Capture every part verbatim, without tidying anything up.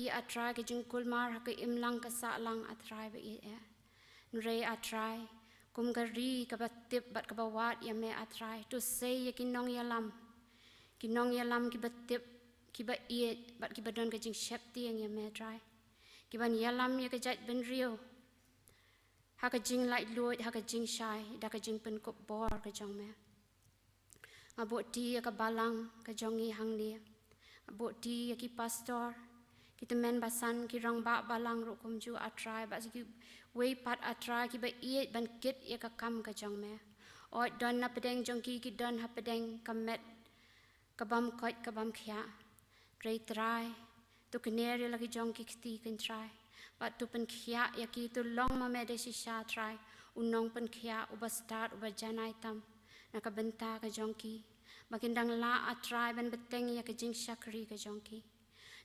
ïa, A Trai, ka jingkulmar ha ka imlang ka sahlang, A Trai ba ïeit eh. Hynrei, A Trai, kum ka ri kaba tip bad kaba wad ïa me, A Trai, to sei ïa ki nongïalam, ki nongïalam kiba tip, kiba ïeit bad kiba don ka jingsheptieng ïa me, A Trai, kiban ïalam ïa ka jaitbynriew ha ka jinglaitluid, ha ka jingshai, da ka jingpynkup bor ka jong me. Nga buh ti ïa ka balang ka jong ngi hangne. Nga buh ti ïa ki pastor, ki tymmen basan, ki rangbah balang ruh kumjuh, A Trai, bad kiwei pat, A Trai, kiba ïeit ban kit ïa ka kam ka jong me. Oi, don na pdeng jong ki, ki don ha pdeng ka met ka bym koit ka bym khiah. Hynrei, Trai, to kner ïa la ki jong ki kti, ko Trai, bad to pynkhiah ïa ki. To long ma me da shisha, Trai, u nongpynkhiah, uba stad, uba janai tam na ka bynta ka jong ki, ba kin dang lah, A Trai, ban bteng ïa ka jingshakri ka jong ki.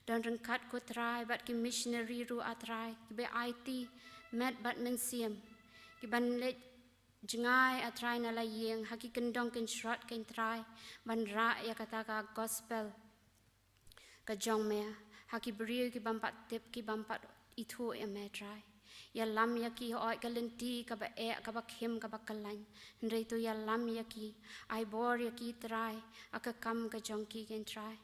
Don ryngkat, ko Trai, bad ki missionary ruh, A Trai, kiba aiti met bad mynsiem, kiban leit jngai, A Trai, na la ïing, ha ki kyndong kynshrot, ko Trai, ban rah ïa kata ka gospel ka jong me ha ki briew ki bym pat tip, ki bym pat ithuh ïa me, Trai. Ïalam ïa ki, hooid ka lynti kaba eh, kaba khim, kaba khlaiñ. Hynrei to ïalam ïa ki, ai bor ïa ki, Trai, ha ka kam ka jong ki, ko Trai.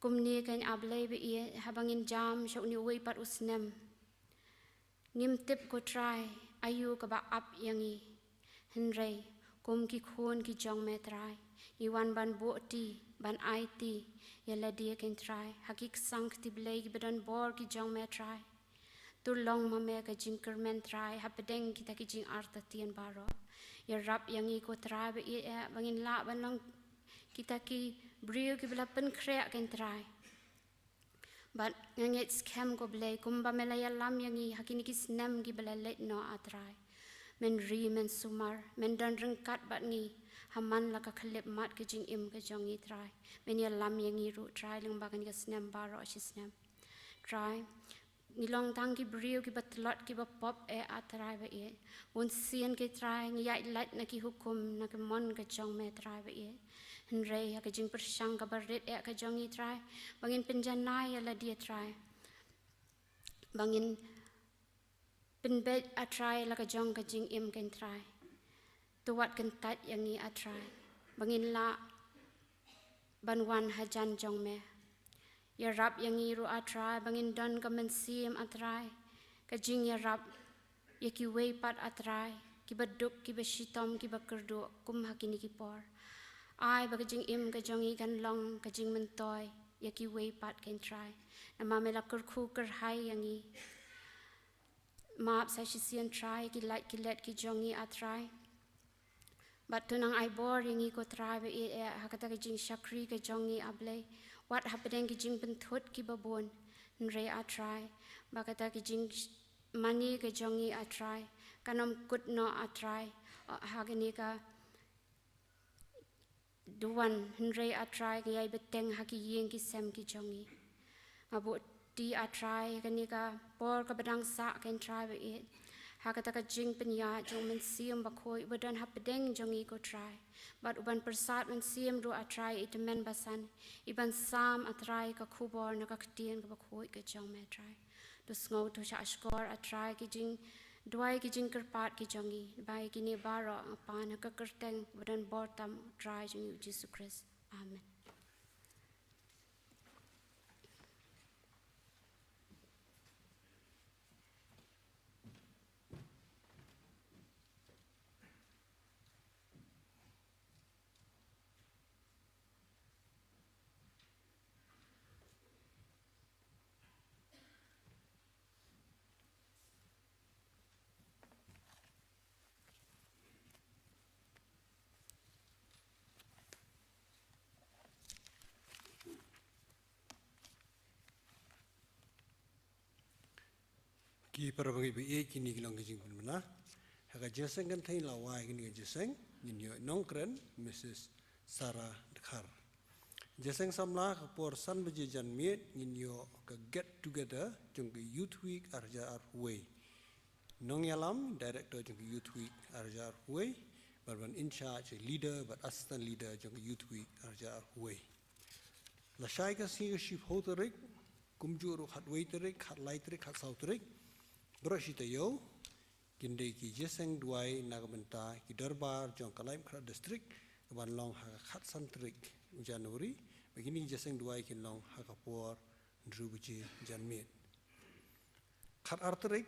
Kumne, ko A Blei ba ïeit, haba ngin jam sha une uwei pat u snem, ngim tip, ko Trai, aïu kaba ap ïa ngi. Hynrei kum ki khun ki jong me, Trai, ngi wan ban buh ti, ban aiti ïa lade, ko Trai, ha ki ksang kti Blei kiba don bor ki jong me, Trai. To long ma me ka jingkyrmen, Trai, hapdeng kita ki jingartatien baroh. Ïarap ïa ngi, ko Trai ba ïeit eh, ba ngin lah ban long kita ki briew kiba la pynkhreh, ko Trai. Bad nga ngeit skhem, ko Blei, kumba me la ïalam ïa ngi ha kine ki snem kiba la leit noh, A Trai, men ri, men sumar, men don ryngkat bad ngi ha man la ka khyllipmat ka jingim ka jong ngi, Trai. Men ïalam ïa ngi ruh, Trai, lyngba kane ka snem baroh shi snem. Trai, ngi long tang ki briew kiba tlot, kiba pop eh, A Trai ba ïeit. Bunsien, ko Trai, ngi ïaid lait na ki hukum, na ki mon ka jong me, Trai ba ïeit. Hynrei ha ka jingpyrshang kaba rit eh ka jong ngi, Trai, ba ngin pynjanai ïa lade, Trai, ba ngin pynbeit, A Trai, la ka jong ka jingim, ko Trai, to wat kyntait ïa ngi, A Trai, ba ngin lah ban wan hajan jong me. Ïarap ïa ngi ruh, A Trai, ba ngin don ka mynsiem, A Trai, ka jingïarap ïa kiwei pat, A Trai, kiba duk, kiba shitom, kiba kyrduh kum ha kine ki por. Ai ba ka jingim ka jong ngi kan long ka jingmyntoi ïa kiwei pat, ko Trai. Namar me la kyrkhu kyrhai ïa ngi. Map sa shisien, Trai, ki lait ki let ki jong ngi, A Trai. Bad to nang ai bor ïa ngi, ko Trai ba ïeit eh, ha kata ka jingshakri ka jong ngi, A Blei. Wat hapdeng ki jingpynthut kiba bun, hynrei, A Trai, ba kata ka jingmane ka jong ngi, A Trai, kan ym kut noh, A Trai, ha kane ka duwan, hynrei, A Trai, ka ïai bteng ha ki ïing ki sem ki jong ngi. Nga buh ti, A Trai, kane ka por kaba dang sah, ko Trai ba ïeit, ha kata ka jingpynïaid jong u Mynsiem Bakhuid uba don hapdeng jong ngi, ko Trai. Bad uban pyrsad mynsiem ruh, A Trai, ïa i tymmen basan, iban sam, A Trai, ka khubor na ka ktien kaba khuid ka jong me, Trai. To sngew, to shahshkor, A Trai, ki jingduwai, ki jingkyrpad ki jong ngi. Ba ïa kine baroh nga pan ha ka kyrteng ba don bor tam, Trai jong ngi, u Jisu Khrist. Amen. Ki para bangeit ba ïeit, kine ki long ki jingpynbna. Ha ka jingïaseng kynthei la wai kine ki jingïaseng, ngin ïoh nongkren Mrs Sarah Dkhar. Jingïaseng samla ka por san baje janmiet ngin ïoh ka get together jong ka Youth Week arhajar arphew wei. Nongïalam, director jong ka Youth Week arhajar arphew wei, bad ban in charge leader bad assistant leader jong ka Youth Week arhajar arphew wei. Lashai ka sngi ka shiphew tarik, Kumjuh ruh khatwei tarik, khatlai tarik, khatsaw tarik, baroh shi taïew kin dei ki jingïaseng duwai na ka bynta ki dorbar jong ka Laitumkhrah District, kaban long ha ka khatsan tarik u January. Bad kine ki jingïaseng duwai kin long ha ka por hynriew baje janmiet. Khatar tarik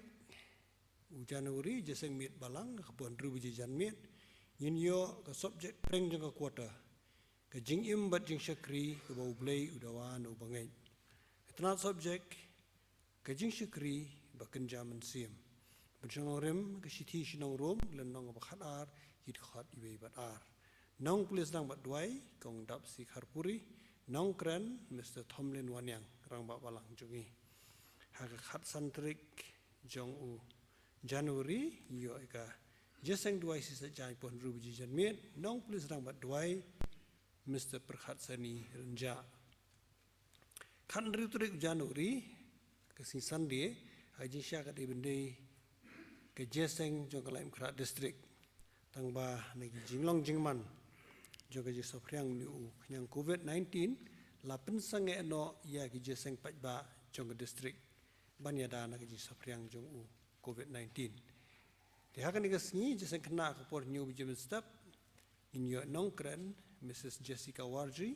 u January, jingïaseng miet balang, ha ka por hynriew baje janmiet, ngin ïoh ka subject pdeng jong ka quarter: Ka jingim bad jingshakri kaba U Blei u dawa na u bangeit. Ka tnat subject: Ka jingshakri ba kynja mynsiem. Pynshong nongrim ka shithi sha ki nong Rom, lynnong ba khatar, ki dkhot iwei bad ar. Nong Puliew Sdang bad Dwai, Kong Dapsi Kharpuri. Nongkren, Mister Thomlin Wanniang, Rangbah Balang jong ngi. Ha ka khatsan tarik jong u January, ïoh ïa ka jingïaseng duwai shisha jan por hynriew baje janmiet, Nong Puliew Sdang bad Dwai, Mister Pyrkhat Sani Rynjah. Khathynriew tarik January, ka sngi Sunday, ha ka jingshisha ka dei ban dei ka jingïaseng jong ka Laitumkhrah District. Tangba na ki jinglong jingman jong ka jingsaphriang une u khñiang covid nineteen, la pynsangeh noh ïa ki jingïaseng paidbah jong ka district ban ïada na ka jingsaphriang jong u covid nineteen. Te ha kane ka sngi, jingïaseng khynnah ha ka por hynñiew baje mynstep, ngin ïoh nongkren, Missus Jessica Warji.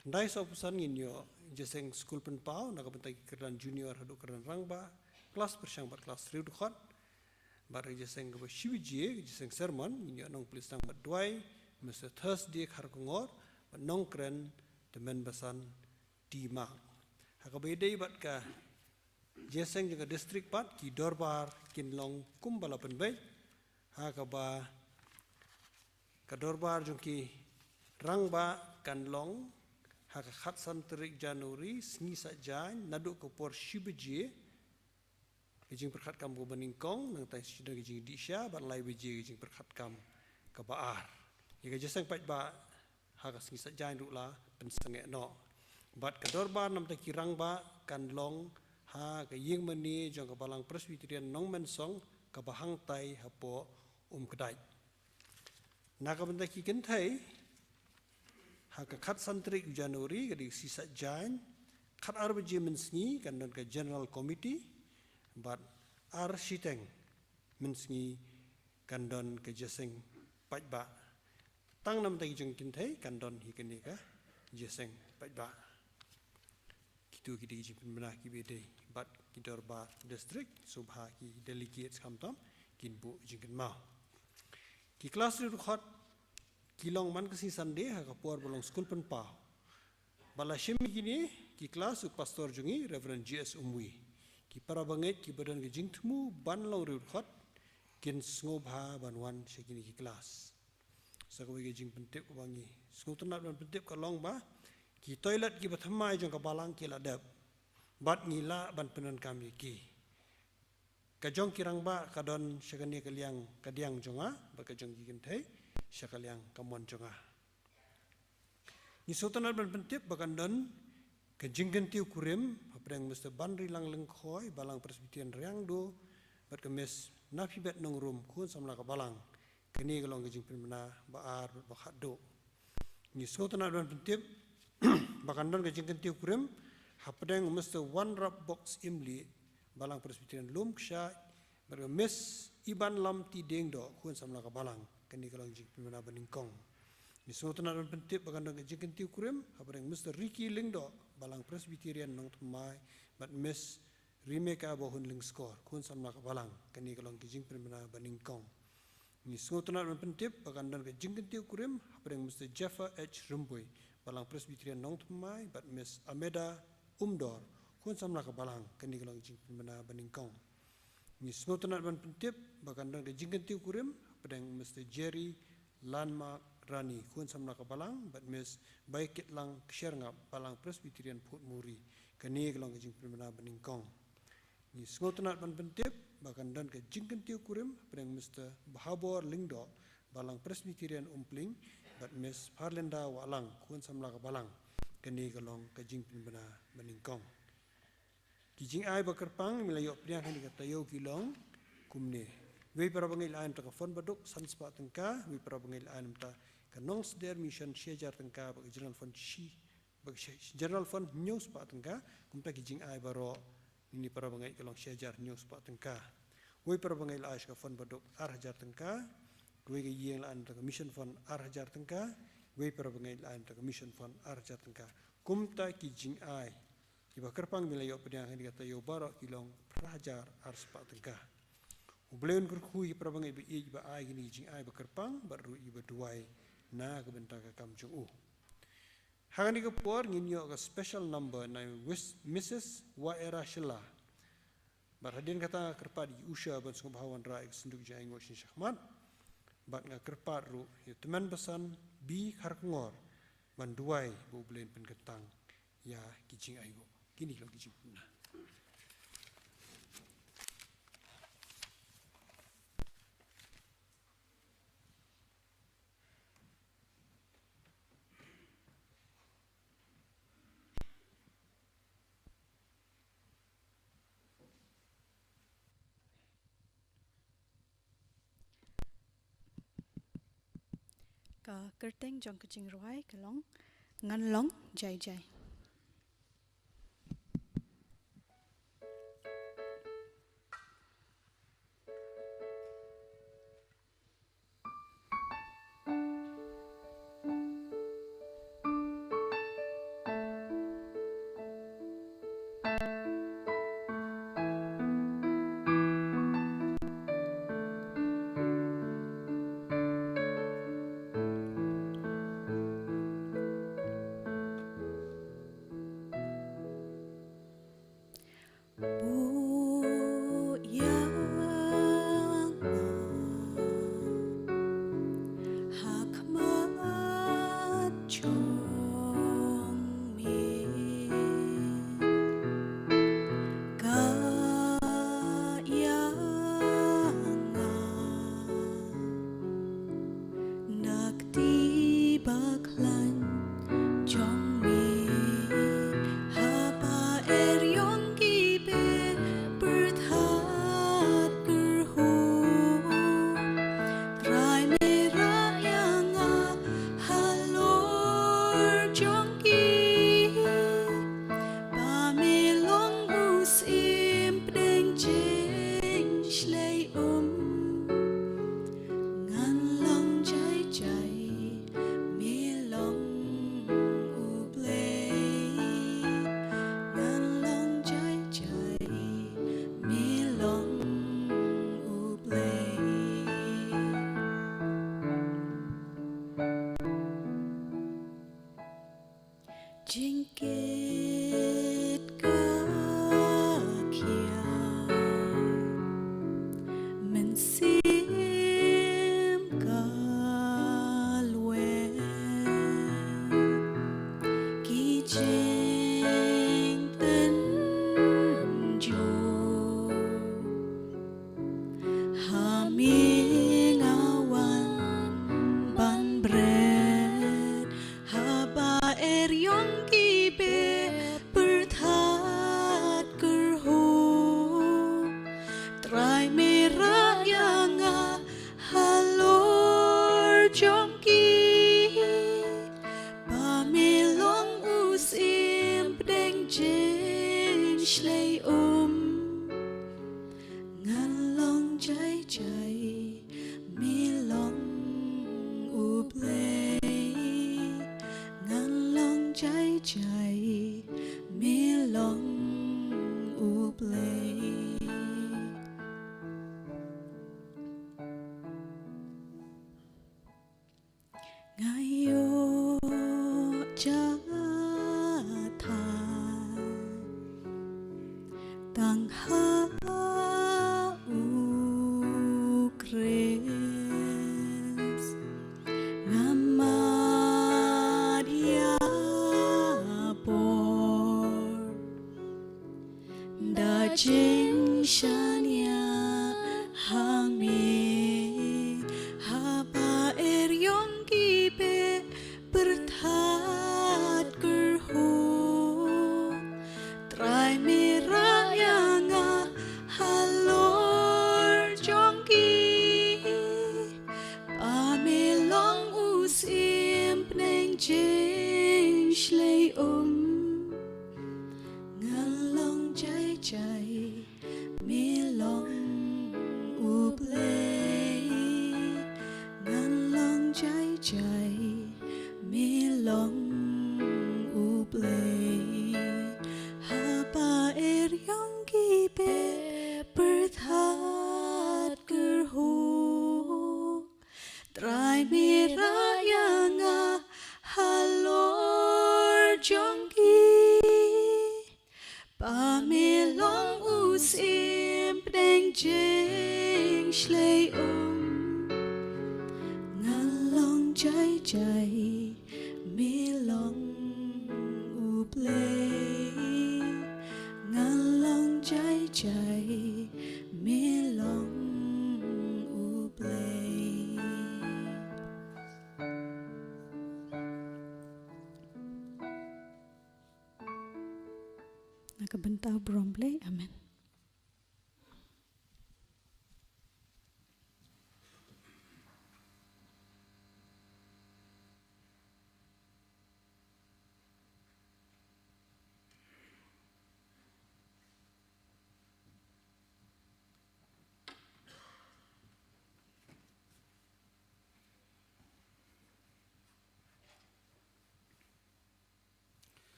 Khyndai sawphew san ngin ïoh jingïaseng skul pynpaw na ka bynta ki kyrdan junior haduh kyrdan rangbah, klas pyrshang bad klas hynriew dkhot. Bad ha ka jingïaseng kaba shi baje, ka jingïaseng sermon, ngin ïoh Nong Puliew Sdang bad Dwai, Mister Thursday Kharkongor, bad nongkren, Tymmen Basan T Mark. Ha kaba ïadei bad ka jingïaseng jong ka district pat, ki dorbar kin long kumba la pynbeit. Ha kaba ka dorbar jong ki rangbah kan long ha ka khatsan tarik January, sngi Saitjaiñ, naduh ka por shi baje ka jingpyrkhat kam kaba nyngkong, nangta shu don ka jingdih sha, bad lai baje ka jingpyrkhat kam kaba ar. Ïa ka jingïaseng paidbah ha ka sngi Saitjaiñ ruh la pynsangeh noh. Bad ka dorbar namar ki rangbah kan long ha ka ïingmane jong ka Balang Presbyterian Nongmensong kaba hangtai hapoh Umkdait. Na ka bynta ki kynthei, ha ka khatsan tarik u January, ka dei ka sngi Saitjaiñ, khatar baje mynsngi kan don ka General Committee, bad ar shiteng mynsngi kan don ka jingïaseng paidbah. Tang namar ki jong ki kynthei kan don hi kane ka jingïaseng paidbah. Kito ki dei ki jingpynbna kiba ïadei bad ki dorbar district, sngewbha ki delegates khamtam kin buh jingkynmaw. Ki klas hynriew dkhot ki long man ka sngi Sunday ha ka por ba long skul pynpaw. Ba la shim ïa kine ki klas u pastor jong ngi, Reverend J S Umwi. Ki para bangeit kiba don ka jingthmu ban long hynriew dkhot kin sngewbha ban wan sha kine ki klas. Sa kawei ka jingpyntip kaba ngi sngewtynnat ban pyntip ka long ba ki toilet kiba thymmai jong ka balang ki la dep, bad ngi lah ban pyndonkam ïa ki. Ka jong ki rangbah ka don sha kane ka liang kadiang jong nga, bad ka jong ki kynthei sha ka liang kamon jong nga. Ngi sngewtynnat ban pyntip ba kan don ka jingkyntiew kurim hapdeng Mister Banrilang Lyngkhoi, Balang Presbyterian Riangdo, bad ka Miss Naphibet Nongrum, khun samla ka balang. Kane ka long ka jingpynbna ba ar bad ba khatduh. Ngi sngewtynnat ban pyntip ba kan don ka jingkyntiew kurim hapdeng Mister Wanrap Box Imli, Balang Presbyterian Lumkshai, bad ka Miss Ibanlamti Diengdoh, khun samla ka balang. Kane ka long jingpynbna ba nyngkong. Ngi sngewtynnat ban pyntip ba kan don ka jingkyntiew kurim hapdeng Mister Ricky Lyngdoh, Balang Presbyterian Nongthymmai, bad Miss Rimeka Bohun Lyngskor, khun samla ka balang. Kane ka long ka jingpynbna ba nyngkong. Ngi sngewtynnat ban pyntip ba kan don ka jingkyntiew kurim hapdeng Mister Jeffer H Rymbui, Balang Presbyterian Nongthymmai, bad Miss Ameda Umdor, khun samla ka balang. Kane ka long ka jingpynbna ba nyngkong. Ngi sngewtynnat ban pyntip ba kan don ka jingkyntiew kurim hapdeng Mister Jerry Landmark Rani, khun samla ka balang, bad Miss Baikitlang Ksherngap, Balang Presbyterian Port Maurice. Kane ka long ka jingpynbna ba nyngkong. Ngi sngewtynnat ban pyntip ba kan don ka jingkyntiew kurim hapdeng Mister Bhabor Lyngdoh, Balang Presbyterian Umpling, bad Miss Pharlinda Wahlang, khun samla ka balang. Kane ka long ka jingpynbna ba nyngkong. Ki jingai ba kyrpang ba la ïoh pdiang ha kane ka taïew ki long kumne. Wei para bangeit la ai na bynta ka fund baduk san spah tyngka, wei para bangeit la ai na bynta ka Nongsder Mission shi hajar tyngka, bad ka General Fund shi Bad ka general fund hynñiew spah tyngka, kumta ki jingai baroh, nini para bangeit ka long shi hajar hynñiew spah tyngka. Wei para bangeit la ai sha ka fund baduk ar hajar tyngka, wei ka ïing la ai na ka mission fund ar hajar tyngka, wei para bangeit la ai na ka mission fund ar hajar tyngka. Kumta ki jingai kiba kyrpang ba la ïoh pdiang ha kane ka taïew baroh ki long phra hajar ar spah tyngka. U Blei un kyrkhu ïa ki para bangeit ba ïeit ba ai kine ki jingai ba kyrpang bad ruh ïa ba duwai na ka bynta ka kam jong u. Ha kane ka por ngin ïoh ka special number na Wis-, Missus Waera Shylla. Bad hadien kata nga kyrpad ïa u usher ban sngewbha wanrah ïa ka synduk jingainguh sha khmat. Bad nga kyrpad ruh ïa u tymmen basan B Kharkongor ban duwai ba U Blei un pynkyntang ïa ki jingainguh. Kine ki long ki jingpynna. Ka kyrteng jong ka jingrwai ka long Ngan Long Jai Jai. Buh ïa nga ha khmat jong me, kah ïa nga na kti bakhlaiñ jong me, haba eriong ki bepyrthat kyrhuh. Trai me rah ïa nga halor jong ki, ba me long u syiem pdeng jingshlei um. Ngan long jai jai, me long U Blei. Ngan long jai jai, me long U Blei. Jingkit ka khia mynsiem ka lwet, ki jingtynjuh ha me nga wan ban bret. Haba eriong ki bepyrthat kyrhuh, Trai me rah ïa nga halor jong ki, ba me long u syiem pdeng jingshlei um. Ngan long jai jai, me long U Blei. Ngan long jai jai, me long U Blei. Nga ïoh jahthait tang ha U Khrist. Nga mad ïa bor da jingshaniah ha me, haba eriong ki bepyrthat kyrhuh. Trai me rah ïa nga halor jong ki, ba me long u syiem pdeng jingshlei um. Me long u syiem pdeng jingshlei um. Nga long jai jai, me long u Blei. Nga long jai jai, me long u Blei. Na ka bynta u burom Blei. Amen.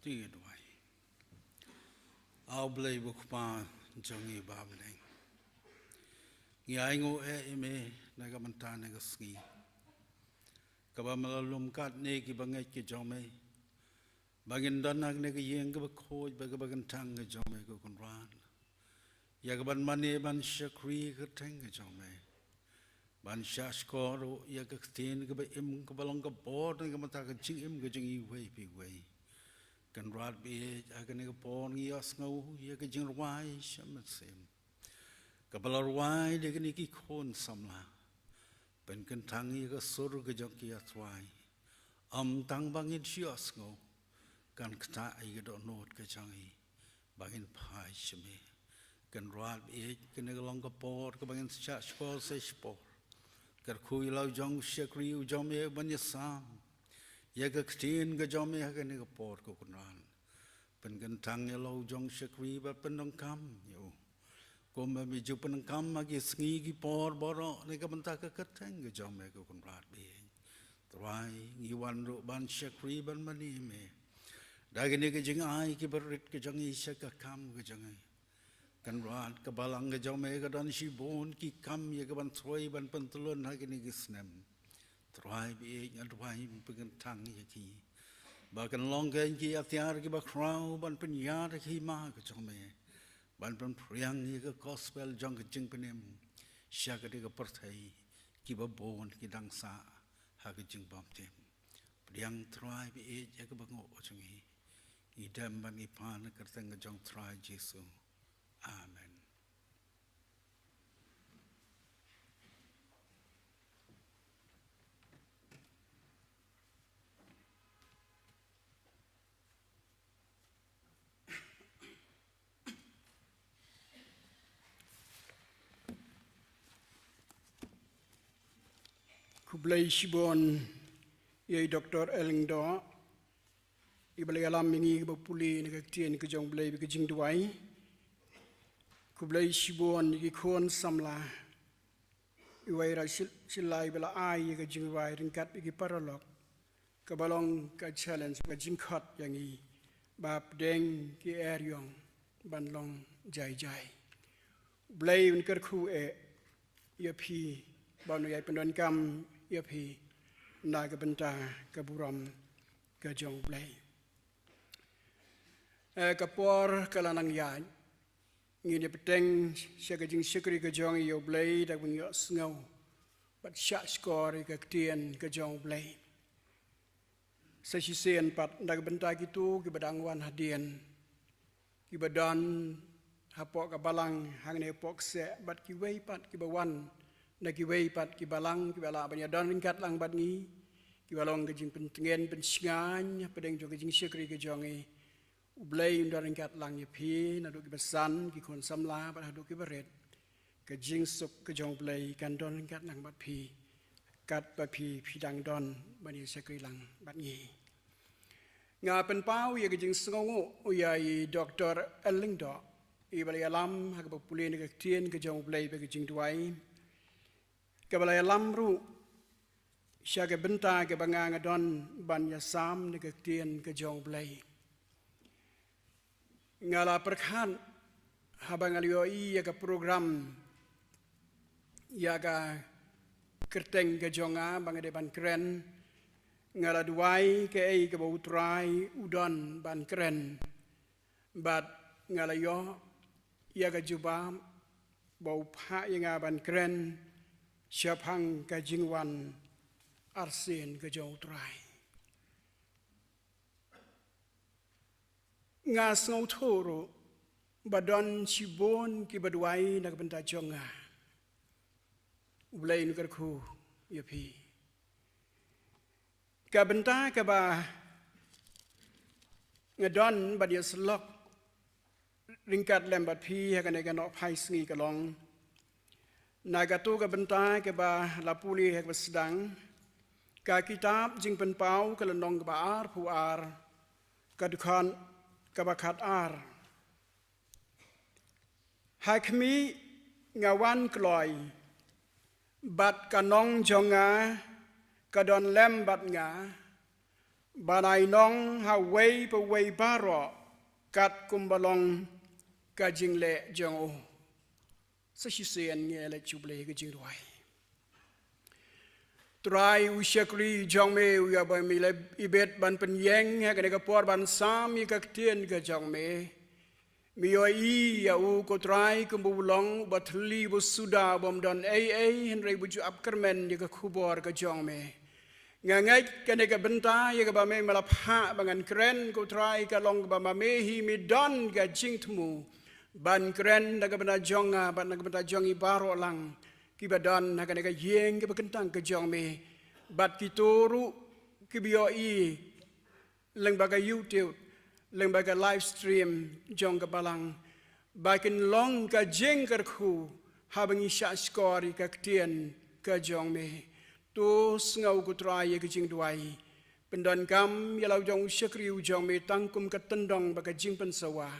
Te ngi duwai. A U Blei ba u Kpa jong ngi ba ha bneng, ngi ainguh ïa me na ka bynta kane ka sngi kaba me la lum katne ki bangeit ki jong me ba ngin don ha kane ka ïing kaba khuid bad kaba kyntang ka jong me, ko Kynrad, ïa kaban mane ban shakri ha ka kyrteng ka jong me, ban shahshkor ruh ïa ka ktien kaba im kaba long ka bor na ka bynta ka jingim ka jong iwei pa iwei. Kynrad baieit, ha kane ka por ngi ïohsngew ïa ka jingrwai sha mynsiem kaba la rwai da kine ki khun samla. Pynkyntang ïa ka sur ka jong ki, A Trai, ym tang ba ngin shu ïohsngew, kan ktah ïa ka dohnud ka jong ngi ba ngin phai sha me. Kynrad baieit, kane ka long ka por kaba ngin shahshkor sa shipor. Kyrkhu ïa la u jong u shakri u jong me ban ïasam ïa ka ktien ka jong me ha kane ka por, ko Kynrad. Pynkyntang ïa la u jong u shakri bad pyndonkam ïa u kumba me ju pyndonkam ha ki sngi ki por baroh na ka bynta ka kyrteng ka jong me, ko Kynrad baieit. Trai, ngi wan ruh ban shakri ban mane ïa me da kine ki jingai kiba rit ka jong ngi sha ka kam ka jong ngi. Kynrad, ka balang ka jong me ka don shibun ki kam ïa kaban trei ban pyntylun ha kine ki snem. Trai baieit, nga duwai me pynkyntang ïa ki ba kan long kein ki atiar kiba khraw ban pynïar ïa ki hima ka jong me ban pynphriang ïa ka gospel jong ka jingpynim sha kane ka pyrthei kiba bun ki dang sah ha ka jingbymtim. Pdiang Trai baieit ïa kaba nguh ka jong ngi. Ngi dem bad ngi pan ha ka kyrteng ka jong U Trai Jisu. Amen. Khublei shibun ïa i Doktor L. Lyngdoh, iba la ïalam ïa ngi kiba pule na ka ktien ka jong U Blei bad ka jingduwai. Khublei shibun ïa ki khun samla iwei ra shi-, shilai ba la ai ïa ka jingduwai ryngkat bad ki paralok, kaba long ka challenge, ka jingkhot ïa ngi ba pdeng ki eriong ban long jai jai. U Blei un kyrkhu eh ïa phi, ba un ïai pyndonkam ïa phi na ka bynta ka burom ka jong U Blei. Eh, ka por ka la nang ïaid, ngin ïa bteng sha ka jingshakri ka jong ngi ïa U Blei da kaba ngin ïohsngew bad shahshkor ïa ka ktien ka jong U Blei. Sa shisien pat na ka bynta kito kiba dang wan hadien, kiba don hapoh ka balang hangne hapoh kseh, bad kiwei pat kiba wan na kiwei pat ki balang kiba lah ban ïadon ryngkat lang bad ngi, kiba long ka jingpyntngen pynshngaiñ hapdeng jong ka jingshakri ka jong ngi. U Blei un don ryngkat lang ïa phi, naduh kiba san, ki khun samla bad haduh kiba rit. Ka jingsuk ka jong U Blei kan don ryngkat lang bad phi, katba phi, phi dang don ban ïa shakri lang bad ngi. Nga pynpaw ïa ka jingsngewnguh ïa i Doktor L. Lyngdoh, iba la ïalam ha kaba pule na ka ktien ka jong U Blei bad ka jingduwai, kaba la ïalam ruh sha ka bynta kaba nga nga don ban ïasam na ka ktien ka jong U Blei. Nga la pyrkhat haba nga la ïohi ïa ka program, ïa ka kyrteng ka jong nga ba nga dei ban kren, nga la duwai kaei kaba U Trai u don ban kren. Bad Nga la ïoh ïa ka jubab ba u phah ïa nga ban kren shaphang ka jingwan arsien ka jong u Trai. Nga sngewthuh ruh ba don shibun kiba duwai na ka bynta jong nga. U Blei un kyrkhu ïa phi. Ka bynta kaba nga don ban ïasyllok ryngkat lem bad phi ha kane ka nohphai sngi ka long na kato ka bynta kaba la pule ha kaba sdang, ka kitab Jingpynpaw ka lynnong kaba arphew ar, ka dkhot kaba khatar. Ha khmih, nga wan kloi, bad ka nong jong nga ka don lem bad nga, ban ai nong ha uwei pa uwei baroh katkum ba long ka jingleh jong u. Sa shisien ngi leit sha U Blei ha ka jingduwai. Trai, u shakri jong me uba me la ibit ban pynïeng ha kane ka por ban sam ïa ka ktien ka jong me. Me ïohi ïa u ko Trai kumba u long, uba thylli, uba suda, uba ym don ei ei, hynrei uba ju ap kyrmen ïa ka khubor ka jong me. Nga ngeit kane ka bynta ïa kaba me me la phah ba ngan kren ko Trai ka long kaba ma me hi me don ka jingthmu ban kren na ka bynta jong nga bad na ka bynta jong ngi baroh lang kiba don ha kane ka ïing kaba kyntang ka jong me, bad kito ruh kiba ïohi lyngba ka YouTube, lyngba ka live stream jong ka balang, ba kin long ka jingkyrkhu haba ngi shah shkor ïa ka ktien ka jong me. To sngew ko Trai ïa ka jingduwai. Pyndonkam ïa la u jong u shakri u jong me tang kum ka tyndong bad ka jingpynsawa.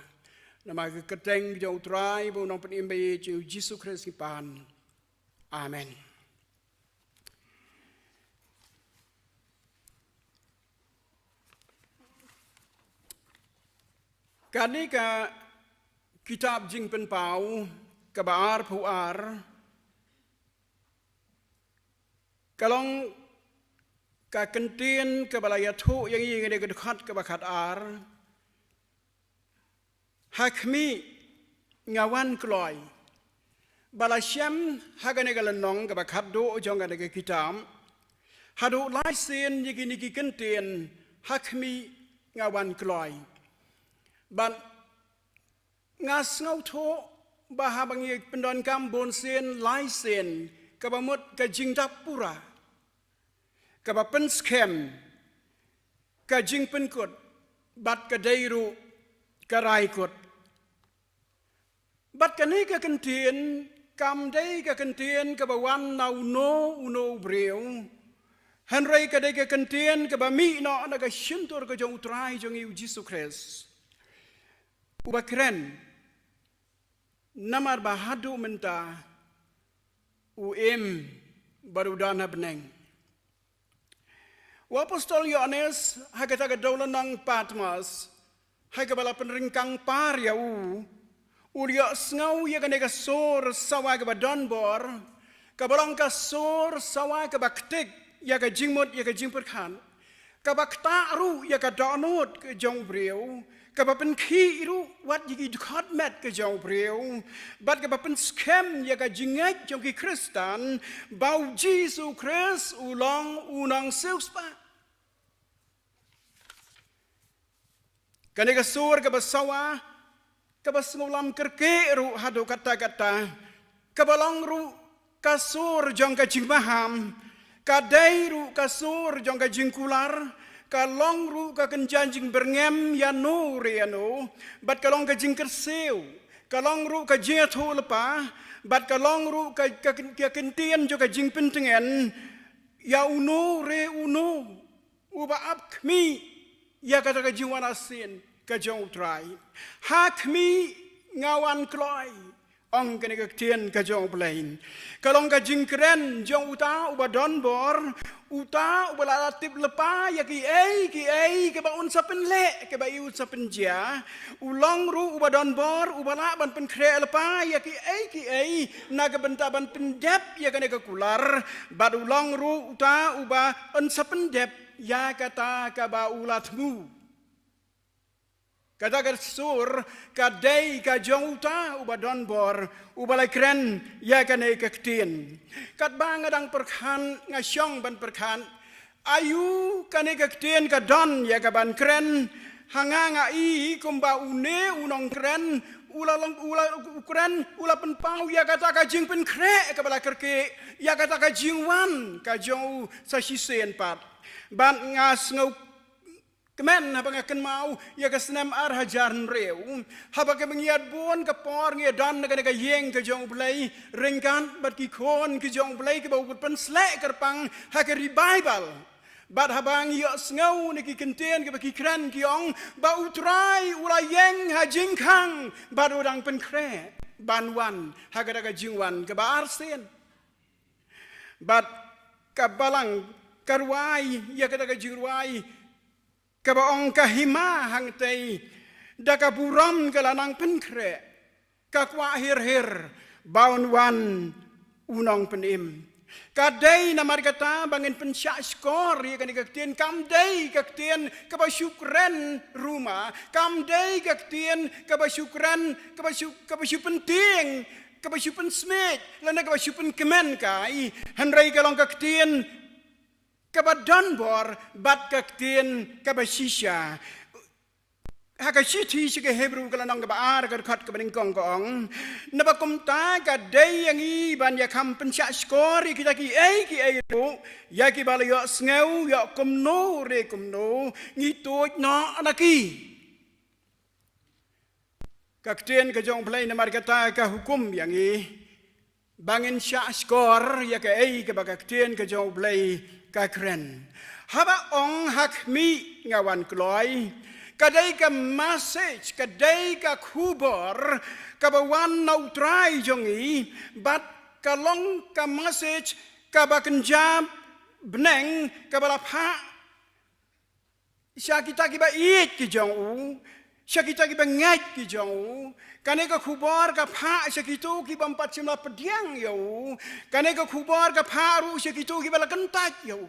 Namar ka kyrteng jong u Trai bad u Nongpynim ba ïeit jong ngi u Jisu Khrist ngi pan. Amen. Kane ka kitab Jingpynpaw kaba arphew ar ka long ka kyntien kaba la ïathuh ïa ngi ha kane ka dkhot kaba khatar. Ha khmih, nga wan kloi. Ba la shem ha kane ka lynnong kaba khatduh jong kane ka kitab, haduh lai sien ïa kine ki kyntien, ha khmih, nga wan kloi. Bad nga sngewthuh ba haba ngi pyndonkam bun sien, lai sien, kaba mut ka jingdap pura, kaba pynskhem, ka jingpynkut, bad ka dei ruh ka rai kut. Bad kane ka kyntien kam dei ka kyntien kaba wan na uno uno u briew, hynrei ka dei ka kyntien kaba mih noh na ka shyntur ka jong u Trai jong ngi u Jisu Khrist, uba kren, namar ba haduh mynta u im bad u don ha bneng. U Apostol Ïoannis, ha kata ka dewlynnong Patmos, ha kaba la pynryngkang par ïa u, u la ïohsngew ïa kane ka sur sawa kaba donbor, kaba long ka sur sawa kaba ktik ïa ka jingmut ïa ka jingpyrkhat, kaba ktah ruh ïa ka dohnud ka jong u briew, kaba pynkhih ruh wat ïa ki dkhot met ka jong u briew, bad kaba pynskhem ïa ka jingngeit jong ki Khristan, ba u Jisu Khrist u long u nongsiewspah. Kane ka sur kaba sawa, kaba sngewlam kyrkieh ruh haduh katta katta, kaba long ruh ka sur jong ka jingmaham, ka dei ruh ka sur jong ka jingkular, ka long ruh ka kynja jingbyrngem ïa no re ïa no, bad ka long ka jingkyrsiew, ka long ruh ka jingïathuhlypa, bad ka long ruh ka, ka, ka kyntien jong ka jingpyntngen ïa uno re uno uba ap khmih ïa kata ka jingwan arsien ka jong u Trai. Ha khmih nga wan kloi, ong kane ka ktien ka jong u Blei. Ka long ka jingkren jong uta uba donbor, uta uba la tip lypa ïa kiei kiei kaba un sa pynleh, kaba un sa pynjia. U long ruh uba donbor, uba lah ban pynkhreh lypa ïa kiei kiei na ka bynta ban pyndep ïa kane ka kular, bad u long ruh uta uba un sa pyndep ïa kata kaba u la thmu. Kata ka sur ka dei ka jong uta uba don bor, uba la kren ïa kane ka ktien. Katba nga dang pyrkhat, nga shong ban pyrkhat, aïu kane ka ktien ka don ïa ka ban kren. Ha nga, nga i kumba une u nongkren u la long, u la, u kren, u la pynpaw ïa kata ka jingpynkhreh kaba la kyrkieh, ïa kata ka jingwan ka jong u sa shisien pat. Bad nga sngewkmen haba nga kynmaw ïa ka snem ar hajar hynriew, haba ka mynta bun ka por ngi don na kane ka ïing ka jong U Blei ryngkat bad ki khun ki jong U Blei kiba u pynshlur kyrpang ha ka revival. Bad haba ngi ïohsngew na ki kyntien kiba ki kren, ki ong ba U Trai u la ïeng ha jingkhang bad u dang pynkhreh ban wan ha kata ka jingwan kaba arsien. Bad ka balang ka rwai ïa kata ka jingrwai kaba ong, ka hima hangtei da ka burom ka la nang pynkhreh, ka kwah hir hir ba un wan u Nongpynim. Ka dei namar kata ba ngin pynshah shkor ïa kane ka ktien. Kam dei ka ktien kaba shu kren ruma, kam dei ka ktien kaba shu kren, kaba shu, kaba shu pyntieng, kaba shu pynsmiej, lane kaba shu pynkmen kai. Hynrei ka long ka ktien kaba don bor bad ka ktien kaba shisha. Ha ka shithi sha ki Hebru ka lynnong kaba ar, ka dkhot kaba nyngkong ka ong, naba kumta ka dei ïa ngi ban ïakham pynshah shkor ïa kita kiei kiei ruh, ïa kiba la ïohsngew ïa kumno re kumno ngi tuid noh na ki. Ka ktien ka jong U Blei namar kata ka hukum ïa ngi ba ngin shah shkor ïa kaei kaba ka ktien ka jong U Blei ka kren. Haba ong ha khmih nga wan kloi, ka dei ka message, ka dei ka khubor kaba wan na U Trai jong ngi, bad ka long ka message kaba kynja bneng, kaba la phah sha kita kiba ïeit ki jong u, sha kita kiba ngeit ki jong u. Kane ka khubor ka phah sha kito ki bym pat shym la pdiang ïa u. Kane ka khubor ka phah ruh sha kito kiba la kyntait ïa u.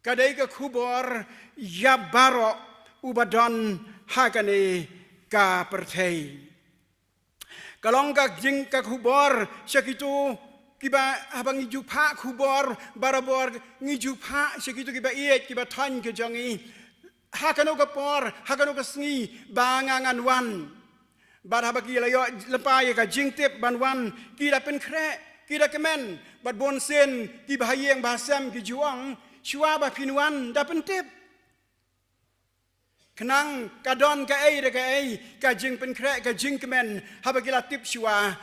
Ka dei ka khubor ïa baroh uba don ha kane ka pyrthei. Ka long ka jing ka khubor sha kito kiba, haba ngi ju phah khubor barabor ngi ju phah sha kito kiba ïeit, kiba thoiñ ki jong ngi. Ha kano ka por, ha kano ka sngi ba nga ngan wan. Bad haba ki la ïoh lypa ïa ka jingtip ban wan, ki da pynkhreh, ki da kmen, bad bun sien kiba ha ïing ba ha sem ki ju ong, shuwa ba phin wan da pyntip. Khnang ka don kaei re kaei ka jingpynkhreh, ka jingkmen, haba ki la tip shuwa,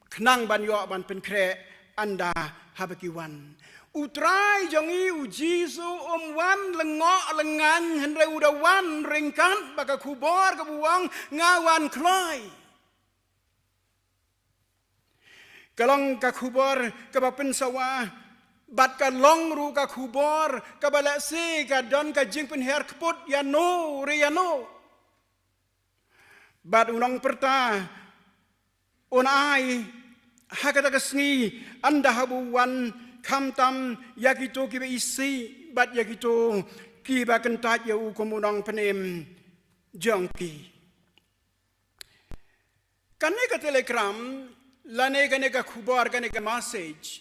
khnang ban ïoh ban pynkhreh ynda haba ki wan. U Trai jong ngi U Jisu um wan lyngngoh lyngngan, hynrei u da wan ryngkat bad ka khubor kaba u ong, nga wan kloi. Ka long ka khubor kaba pynsawa, bad ka long ruh ka khubor kaba lehse ka don ka jingpynhiar kput ïano re ïano. Bad u nongpyrta un ai ha kata ka sngi ynda haba u wan, khamtam ïa kito kiba isih bad ïa kito kiba kyntait ïa u kum u Nongpynim jong ki. Kane ka telegram, lane kane ka khubor, kane ka message,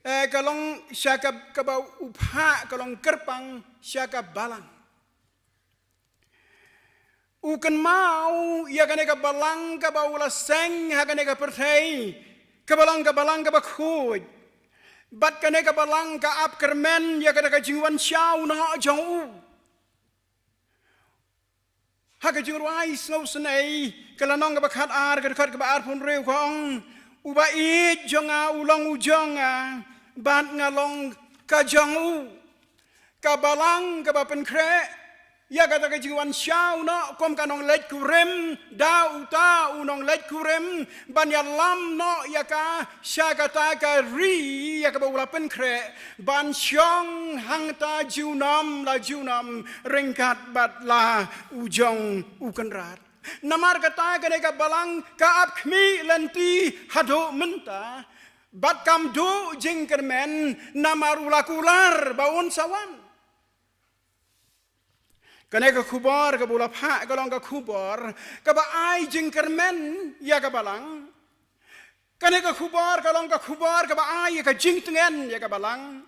eh, ka long sha ka, kaba u phah, ka long kyrpang sha ka balang. U kynmaw ïa kane ka balang kaba u la seng ha kane ka pyrthei, kaba long ka balang kaba khuid. Bad kane ka balang ka ap kyrmen ïa kata ka jingwan shaw noh jong u. Ha ka Jingrwai Sngewsynei ka lynnong kaba khatar, ka dkhot kaba arphew hynriew ka ong, uba ïeit jong nga u long u jong nga, bad nga long ka jong u. Ka balang kaba pynkhreh ïa kata ka jingwan shaw noh kum ka nongleit kurim, da uta u nongleit kurim ban ïalam noh ïa ka sha kata ka ri ïa kaba u la pynkhreh, ban shong hangta junom la junom ryngkat bad la u jong u Kynrad. Namar kata kane ka balang ka ap khmih lynti haduh mynta, bad kam duh jingkyrmen namar u la kular ba un sa wan. Kane ka khubor kaba u la phah ka long ka khubor kaba ai jingkyrmen ïa ka balang. Kane ka khubor ka long ka khubor kaba ai ïa ka jingtngen ïa ka balang.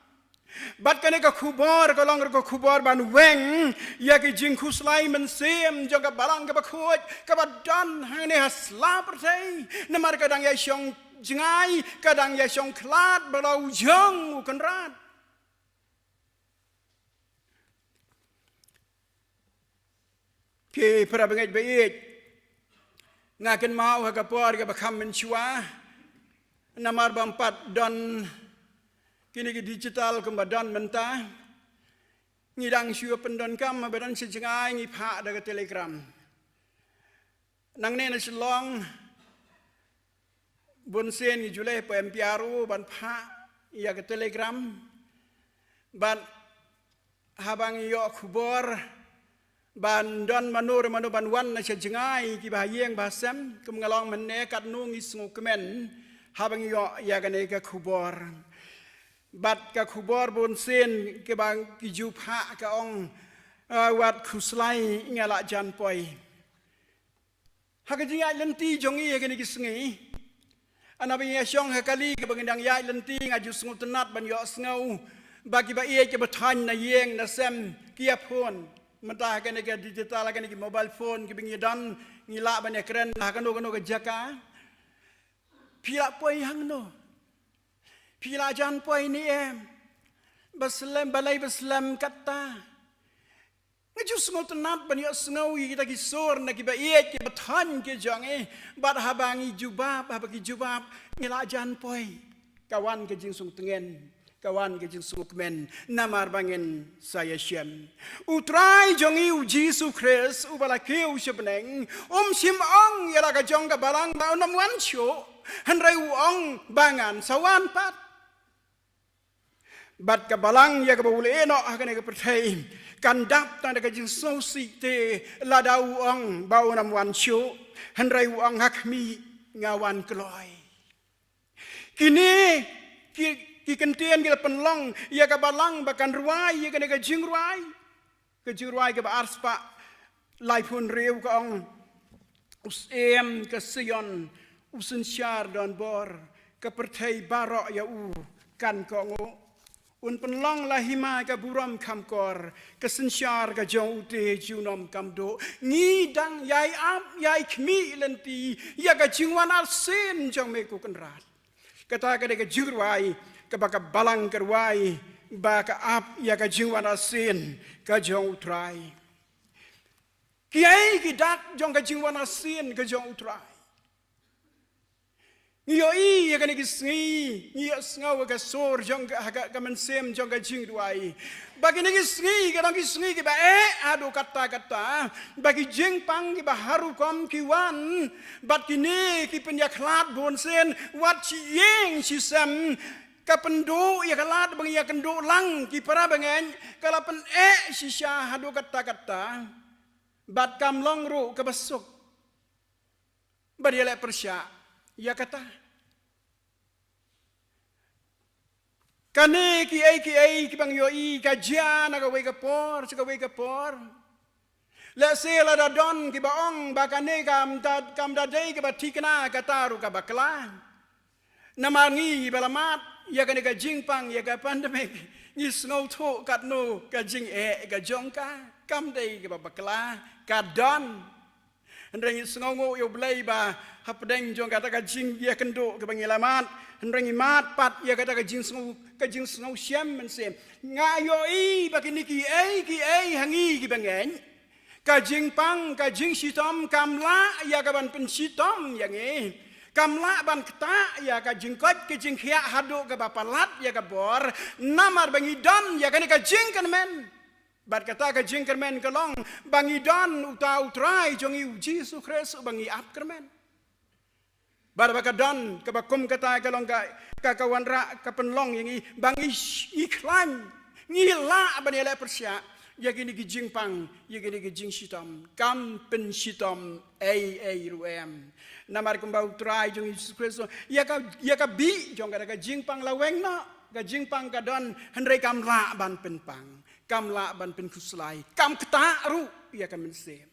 Bad kane ka khubor ka long ka khubor ban weng ïa ki jingkhuslai mynsiem jong ka balang kaba khuid kaba don hangne ha sla pyrthei. Namar ka dang ïa shong jngai, ka dang ïa shong khlad bad la u jong u Kynrad. Ki para bangeit ba ïeit, nga kynmaw ha ka por kaba kham mynshuwa, namar bym pat don kine ki digital kumba don mynta, ngi dang shu pyndonkam haba don sha jngai ngi phah da ka telegram. Nangne na Shillong, bun sien ngi ju leh poi M P R O ban phah ïa ka telegram. Bad haba ngi ïoh khubor ban don mano re mano ban wan na sha jngai kiba ha ïing ba ha sem, kum nga long mynne, katno ngi sngewkmen haba ngi ïoh ïa kane ka khubor. Bad ka khubor bun sien kiba ki ju phah ka ong, ah, wat khuslai, nga la jan poi. Ha ka jingïaid lynti jong ngi ha kine ki sngi, haba ngi ïa shong ha kali kaba ngi dang ïaid lynti, nga ju sngewtynnat ban ïohsngew ba kiba ïeit kiba thaiñ na ïing na sem ki ïa phone. Mynta ha kane ka digital, ha kane ki mobile phone kiba ngi don, ngi lah ban ïa kren ha kano kano ka jaka. Phi la poi hangno? Phi la jan poi ne em? Ba slem, balei ba slem katta? Nga ju sngewtynnat ban ïohsngew ïa kita ki sur na kiba ïeit kiba thaiñ ki jong ngi. Bad haba ngi jubab, haba ki jubab, ngi la jan poi, ka wan ka jingsngewtngen, ka wan ka jingsngewkmen, namar ba ngin sa ïashem. U Trai jong ngi U Jisu Khrist uba la kiew sha bneng, um shym ong ïa la ka jong ka balang ba un ym wan shuh, hynrei u ong ba ngan sa wan pat. Bad ka balang ïa kaba u leh noh ha kane ka pyrthei kan dap tang da ka jingsngewsih te, lada u ong ba un ym wan shuh, hynrei u ong ha khmih, nga wan kloi. Kine ki, ki kyntien ki la pynlong ïa ka balang ba kan rwai ïa kane ka jingrwai. Ka jingrwai kaba arspah laiphew hynriew ka ong, u Syiem ka Sion u synshar don bor, ka pyrthei baroh ïa u kan kohnguh. Un pynlong la hima ka burom kham kor, ka synshar ka jong u te junom kam duh. Ngi dang ïai ap ïai khmih lynti ïa ka jingwan arsien jong me ko Kynrad. Kata ka dei ka jingrwai kaba ka balang ka rwai ba ka ap ïa ka jingwan arsien ka jong U Trai. Kiei ki dak jong ka jingwan arsien ka jong U Trai? Ngi ïohi ïa kane ki sngi, ngi ïohsngew ïa ka sur jong ka, ka, ka mynsiem jong ka jingrwai ba kine ki sngi ki long ki sngi kiba eh haduh katta katta, ba ki jingpang kiba har rukom ki wan, bad kine ki pynïakhlad bun sien, wat shi ïing shi sem ka pynduh ïa ka lad ba ngi ïakynduh lang ki para bangeit, ka la pyneh shisha haduh katta katta. Bad kam long ruh kaba suk ban ïaleh pyrshah ïa kata. Kane kiei kiei kiba ngi ïohi ka jia na kawei ka por sha kawei ka por. Lehse lada don kiba ong ba kane kam da, kam da dei kaba thikna, kata ruh ka bakla. Namar ngi ba la mad ïa kane ka jingpang, ïa ka pandemic, ngi sngewthuh katno ka jingeh ka jong ka. Kam dei kaba bakla, ka don. Hynrei ngi sngewnguh ïa U Blei ba hapdeng jong kata ka jingïakynduh kaba ngi la mad, hynrei ngi mad pat ïa kata ka jingsngew, ka jingsngew shem mynsiem. Nga ïohi ba kine kiei kiei ha ngi kiba ngeit, ka jingpang, ka jingshitom kam lah ïa ka ban pynshitom ïa ngi. Kam lah ban ktah ïa ka jingkoit ka jingkhiah haduh kaba palat ïa ka bor, namar ba ngi don ïa kane ka jingkyrmen. Bad kata ka jingkyrmen ka long ba ngi don uta U Trai jong ngi U Jisu Khrist uba ngi ap kyrmen. Bad ba ka don kaba kum kata ka long ka, ka, ka wanrah, ka pynlong ïa ngi ba ngi sh-, ngi khlaiñ, ngi lah ban ïaleh pyrshah ïa kine ki jingpang, ïa kine ki jingshitom. Kam pynshitom ei ei ruh em. Namar kumba U Trai jong ngi U Jisu Khrist, ïa ka, ïa ka bih jong kata ka jingpang la weng noh. Ka jingpang ka don, hynrei kam lah ban pynpang. kam lah ban pynkhuslai, kam ktah ruh ïa ka mynsiem.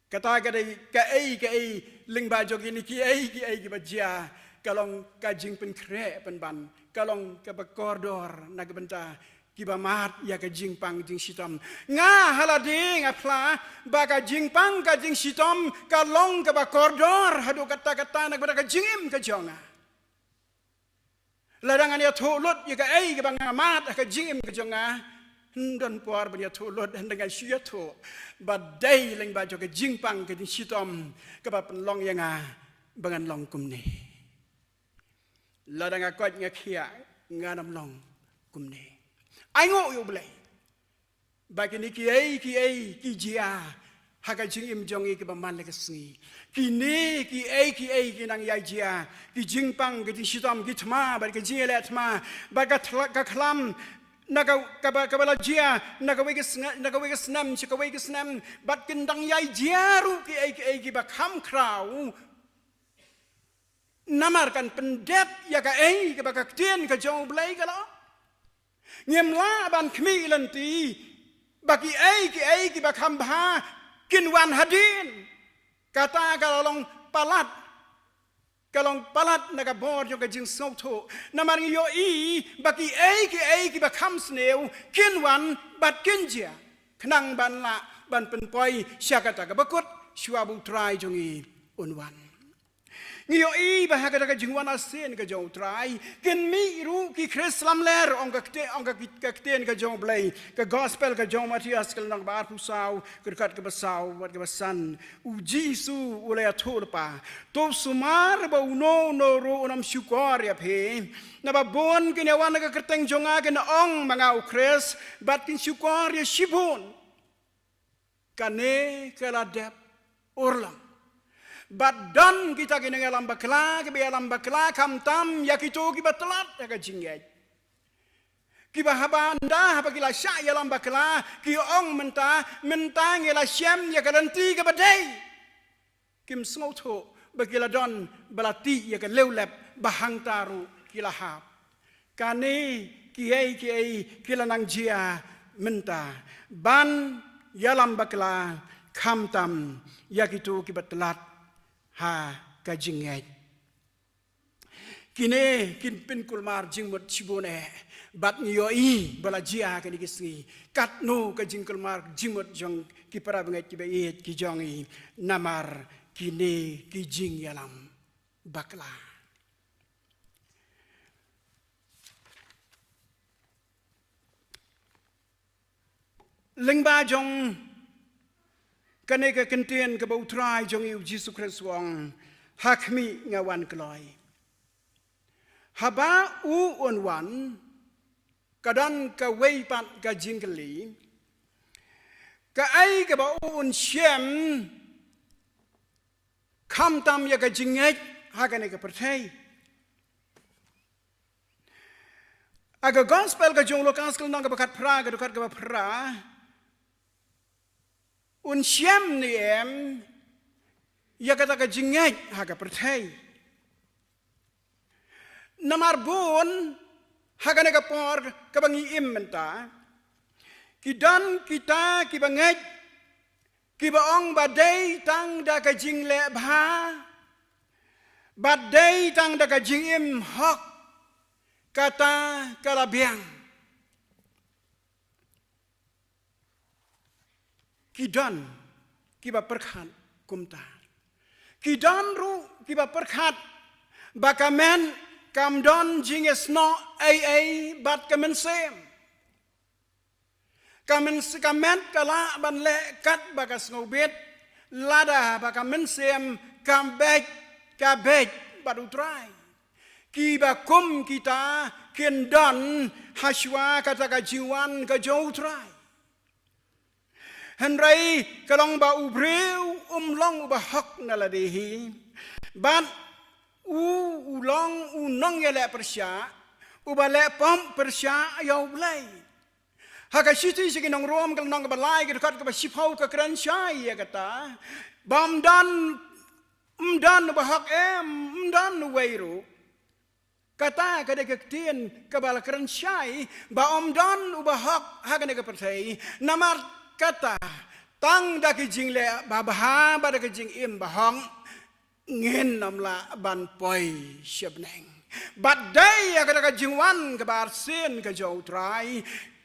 Kata ka dei kaei kaei lyngba jong kine kiei kiei kiba jia, ka long ka jingpynkhreh pynban, ka long kaba kordor na ka bynta kiba mad ïa ka jingpang jingshitom. Nga ha lade nga phla ba ka jingpang ka jingshitom ka long kaba kordor haduh katta katta na ka bynta ka jingim ka jong nga. Lada ngan ïathuh lut ïa kaei kaba nga mad ha ka jingim ka jong nga, ym don por ban ïathuh lut, hynrei nga shu ïathuh ba dei lyngba jong ka jingpang ka jingshitom kaba pynlong ïa nga ba ngan long kumne. Lada nga koit nga khiah, ngan ym long kumne. Ai nguh ïa U Blei ba kine kiei kiei ki jia ha ka jingim jong ngi kiba man la ka sngi. Kine kiei kiei ki nang ïai jia, ki jingpang, ki jingshitom, ki thma bad ki jingïaleh thma bad ka thla-, ka khlam na ka, kaba, kaba la jia na kawei ka snga-, na kawei ka snem sha kawei ka snem, bad kin dang ïai jia ruh kiei kiei kiba kham khraw. Namar kan pyndep ïa kaei kaba ka ktien ka jong U Blei ka la ong. Ngim lah ban khmih lynti ba kiei kiei kiba kham bha kin wan hadien. Kata ka la long palat, ka long palat na ka bor jong ka jingsngewthuh. Namar ngi ïohi ba kiei kiei kiba kham sniew kin wan bad kin jia, khnang ban lah ban pynpoi sha kata kaba kut shuwa ba U Trai jong ngi un wan. Ngi ïohi ba ha kata ka jingwan arsien ka jong U Trai, kin mih ruh ki Khrist lamler, ong ka kte-, ong ka ki-, ka ktien ka jong U Blei, ka Gospel ka jong u Mathaios ka lynnong ba arphew saw, ka dkhot kaba saw bad kaba san. U Jisu u la ïathuh lypa: To sumar ba uno uno ruh un ym shukor ïa phi. Naba bun kin ïawan ha ka kyrteng jong nga, kin ong, ma nga u Khrist, bad kin shukor ïa shibun. Kane ka la dep urlong. Bad don kita ki nongïalam bakla kiba ïalam bakla khamtam ïa kito kiba tlot ha ka jingngeit. Kiba haba ynda haba ki la shah ïalam bakla ki ong mynta, mynta ngi la shem ïa ka lynti kaba dei. Kim sngewthuh ba ki la don ba la tih ïa ka leulep ba hangta ruh ki la hap. Kane kiei kiei ki la nang jia mynta, ban ïalam bakla khamtam ïa kito kiba tlot ha ka jingngeit. Kine kin pynkulmar jingmut shibun eh, bad ngi ïohi ba la jia ha kine ki sngi. Katno ka jingkulmar jingmut jong ki para bangeit kiba ïeit ki jong ngi namar kine ki jingïalam bakla. Lyngba jong kane ka kyntien kaba U Trai jong ngi U Jisu Khrist u ong, ha khmih nga wan kloi. Haba u un wan, ka don kawei pat ka jingkylli, kaei kaba u un shem khamtam ïa ka jingngeit ha kane ka pyrthei. Ha ka Gospel ka jong u Lukas ka lynnong kaba khatphra, ka dkhot kaba phra, un shem ne em ïa kata ka jingngeit ha ka pyrthei? Namar bun ha kane ka por kaba ngi im mynta, ki don kita kiba ngeit, kiba ong ba dei tang da ka jingleh bha, ba dei tang da ka jingim hok, kata ka la biang. Ki don kiba pyrkhat kumta. Ki don ruh kiba pyrkhat ba ka met kam don jingïasnoh ei ei bad ka mynsiem. Ka myn-, ka met ka lah ban leh kat ba ka sngewbit, lada ba ka mynsiem ka beit, ka beit bad U Trai. Kiba kum kita kin don hashuwa kata ka jingwan ka jong U Trai. Hynrei ka long ba u briew um long uba hok na lade hi. Bad u, u long u nongïaleh pyrshah, uba leh pop pyrshah ïa U Blei. Ha ka shithi sha ki nong Rom ka lynnong kaba lai ka dkhot kaba shiphew ka kren shai ïa kata. Bym don, ym don uba hok em, ym don uwei ruh. Kata ka dei ka ktien kaba la kren shai ba ym don uba hok ha kane ka pyrthei. Namar kata, tang da ki jingleh babha bad da ki jingim bahok, ngin ym lah ban poi sha bneng. Bad dei ha kata ka jingwan kaba arsien ka jong U Trai,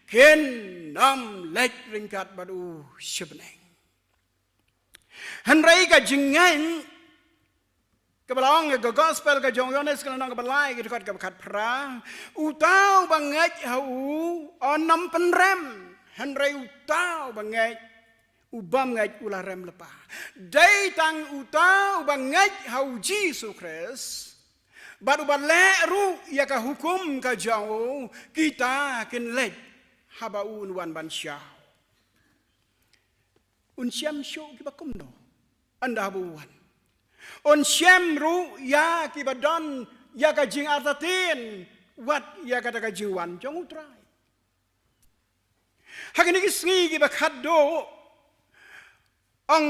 kin ym leit ryngkat bad u sha bneng. Hynrei ka jingngeit kaba la ong ha ka gospel ka jong u Ïoannis ka lynnong kaba lai ka dkhot kaba khatphra, uta uba ngeit ha u un ym pynrem, hynrei uta uba ngeit, u bym ngeit u la rem lypa. Dei tang uta uba ngeit ha U Jisu Khrist bad uba leh ruh ïa ka hukum ka jong u, kita kin leit haba un wan ban shaw. Un shem shuh kiba kumno ynda haba u wan? Un shem ruh ïa kiba don ïa ka jingartatien wat ïa kata ka jingwan jong U Trai. Ha kine ki sngi kiba khatduh, ong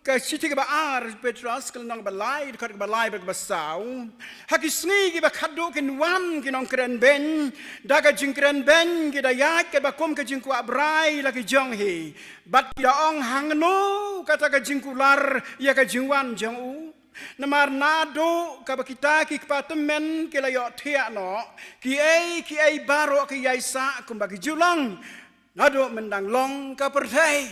ka shithi kaba ar Petros ka lynnong kaba lai, dkhot kaba lai bad kaba saw. Ha ki sngi kiba khatduh kin wan ki nongkren beiñ da ka jingkren beiñ, ki da ïaid katba kum ka jingkwah brai la ki jong hi. Bad ki da ong, hangno kata ka jingkular ïa ka jingwan jong u? Namar naduh kaba kita ki kpa tymmen ki la ïohthiah noh, kiei kiei baroh ki ïai sah kumba ki ju long naduh myndang long ka pyrthei.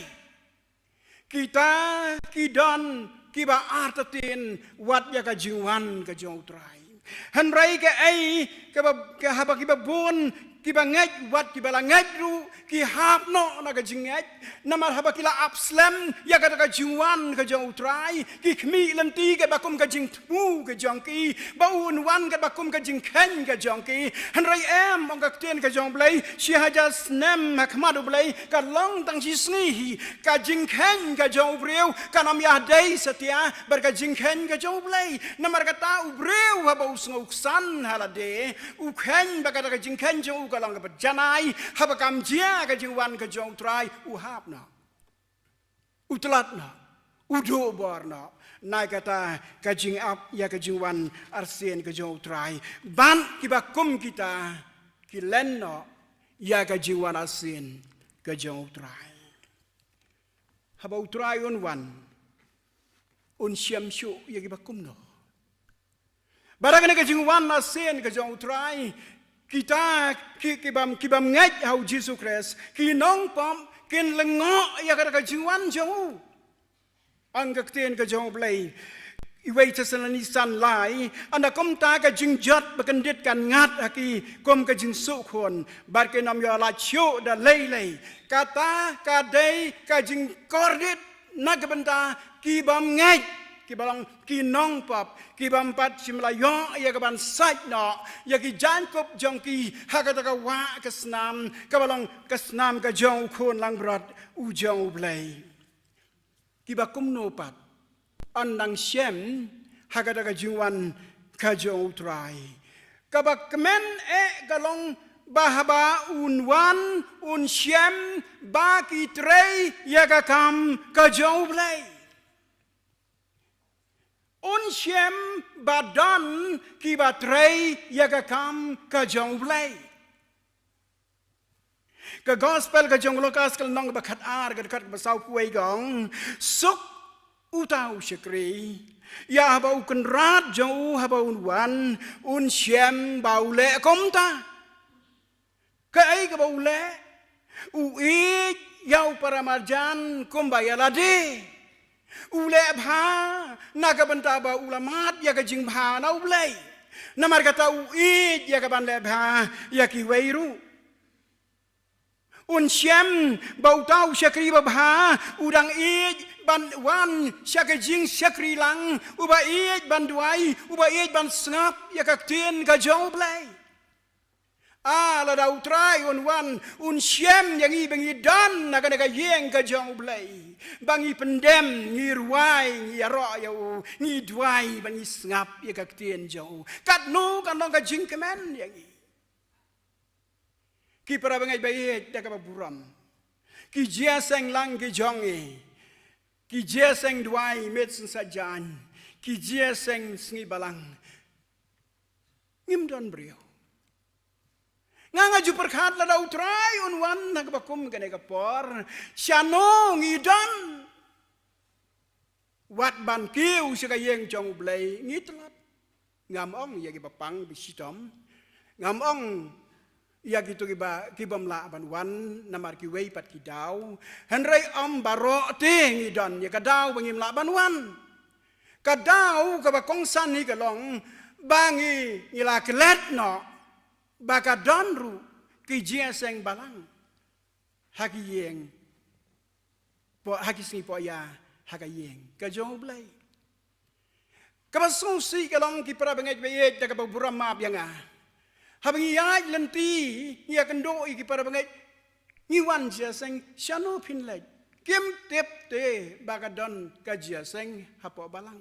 Kita ki don kiba artatien wat ïa ka jingwan ka jong U Trai. Hynrei kaei kaba, ka haba kiba bun kiba ngeit wat kiba la ngeit ruh ki hap noh na ka jingngeit. Namar haba ki la ap slem ïa kata ka jingwan ka jong U Trai, ki khmih lynti katba kum ka jingthmu ka jong ki ba un wan katba kum ka jingkheiñ ka jong ki. Hynrei em, ong ka ktien ka jong U Blei, shi hajar snem ha khmat U Blei ka long tang shi sngi hi. Ka jingkheiñ ka jong u briew kan ym ïadei satia bad ka jingkheiñ ka jong U Blei. Namar kata u briew haba u sngewksan ha lade, u kheiñ ba kata ka jingkheiñ jong u ka long kaba janai, haba kam jia ka jingwan ka jong U Trai, u hap noh, u tlot noh, u duh bor noh na kata ka jingap ïa ka jingwan arsien ka jong U Trai. Bad kiba kum kita ki len noh ïa ka jingwan arsien ka jong U Trai. Haba U Trai un wan, un shem shuh ïa kiba kumno? Bad ha kane ka jingwan arsien ka jong U Trai, kita ki, ki bym, ki bym ngeit ha U Jisu Khrist, ki nongpop, kin lyngngoh ïa kata ka jingwan jong u. Ong ka ktien ka jong U Blei, Iwei Thessaloni san lai, ynda kumta ka jingjot bakyndit kan ngat ha ki kum ka jingsuk khun, bad kin ym ïoh lait shuh da lei lei. Kata ka dei ka jingkordit na ka bynta ki bym ngeit, kiba long ki nongpop, ki bym pat shym la ïoh ïa ka ban sait noh ïa ki jaiñkup jong ki ha kata ka wah ka snam kaba long ka snam ka jong U Khun langbrot u jong U Blei. Kiba kumno pat yn dang shem ha kata ka jingwan ka jong U Trai? Kaba kmen eh ka long ba haba un wan un shem ba ki trei ïa ka kam ka jong U Blei. Un shem ba don kiba trei ïa ka kam ka jong U Blei. Ka gospel ka jong u Lukas ka lynnong ba khatar ka dkhot ba saw phew wei ka ong, suk uta u shakri ïa haba u kynrad jong u haba un wan un shem ba u leh kumta. Kaei kaba u leh? U ïeit ïa u paramarjan kumba ïa lade. U leh bha na ka bynta ba u la mad ïa ka jingbha na U Blei. Namar kata u ïeit ïa ka ban leh bha ïa kiwei ruh. Un shem ba uta u shakri babha u dang ïeit ban wan sha ka jingshakri lang, uba ïeit ban duwai, uba ïeit ban sngap ïa ka ktien ka jong U Blei. Ah, lada U Trai un wan, un shem ïa ngi ba ngi don na kane ka ïing ka jong U Blei, ba ngi pyndem, ngi rwai, ngi ïaroh ïa u, ngi duwai, ba ngi sngap ïa ka ktien jong u, katno kan long ka jingkmen ïa ngi. Ki para bangeit ba ïeit da kaba burom, ki jia seng lang ki jong ngi, ki jia seng duwai miet seng sajan, ki jia seng sngi balang. Ngim don briew. Nga nga ju pyrkhat lada U Trai un wan ha kaba kum kane ka por, shano ngi don? Wat ban kiew sha ka ïing jong U Blei ngi tlot. Ngam ong ïa kiba pang ba shitom. Ngam ong ïa kito kiba, kibym lah ban wan namar kiwei pat ki daw. Hynrei ym baroh te ngi don ïa ka daw ba ngim lah ban wan. Ka daw kaba kongsan hi ka long ba ngi, ngi la klet noh ba ka don ruh ki jingïaseng balang ha ki ïing, po, ha ki sngi pohïa, ha ka ïing ka jong U Blei. Kaba sngewsih ka long, ki para bangeit ba ïeit, da kaba burom map ïa nga, haba ngi ïaid lynti, ngi ïakynduh ïa ki para bangeit, ngi wan jingïaseng, shano phin leit? Kim tip te ba ka don ka jingïaseng hapoh balang.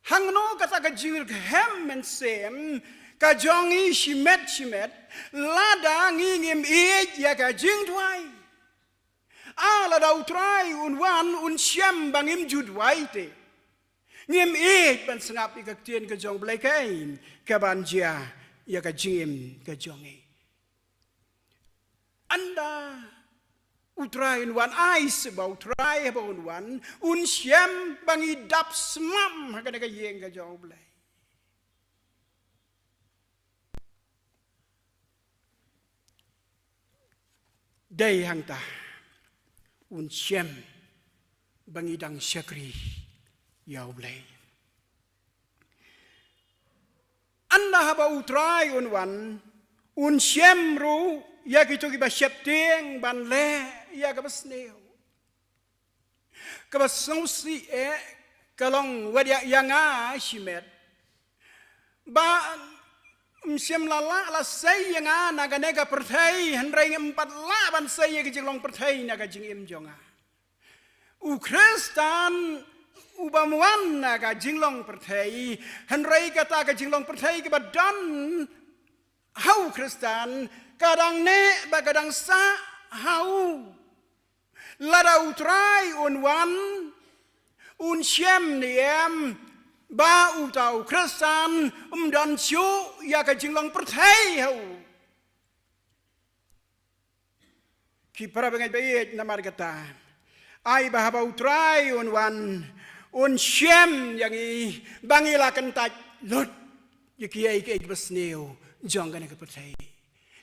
Hangno kata ka jingrhem mynsiem ka jong ngi shimet shimet lada ngi ngim ïeit ïa ka jingduwai? Ah, lada U Trai un wan, un shem ba ngim ju duwai te. Ngim ïeit ban sngap ïa ka ktien ka jong U Blei, kaei kaban jia ïa ka jingim ka jong ngi? Ynda U Trai un wan, ai se ba U Trai haba un wan, un shem ba ngi dap smam ha kane ka ïing ka jong U Blei. Dei hangta un shem ba ngi dang shakri ïa U Blei. Ynda haba U Trai un wan, un shem ruh ïa kito kiba sheptieng ban leh ïa kaba sniew. Kaba sngewsih eh ka long, wat ïa, ïa nga shimet, ba ym shym la lah la sei ïa nga na kane ka pyrthei, hynrei ngam pat lah ban sei ïa ka jinglong pyrthei na ka jingim jong nga. U Khristan u bym wan na ka jinglong pyrthei, hynrei kata ka jinglong pyrthei kaba don ha u Khristan ka dang neh bad ka dang sah ha u. Lada U Trai un wan, un shem ne em ba uta u Khristan um don shuh ïa ka jinglong pyrthei ha u. Ki para bangeit ba ïeit, namar kata, ai ba haba U Trai un wan, un shem ïa ngi ba ngi la kyntait lut ïa kiei kiei kiba sniew jong kane ka pyrthei.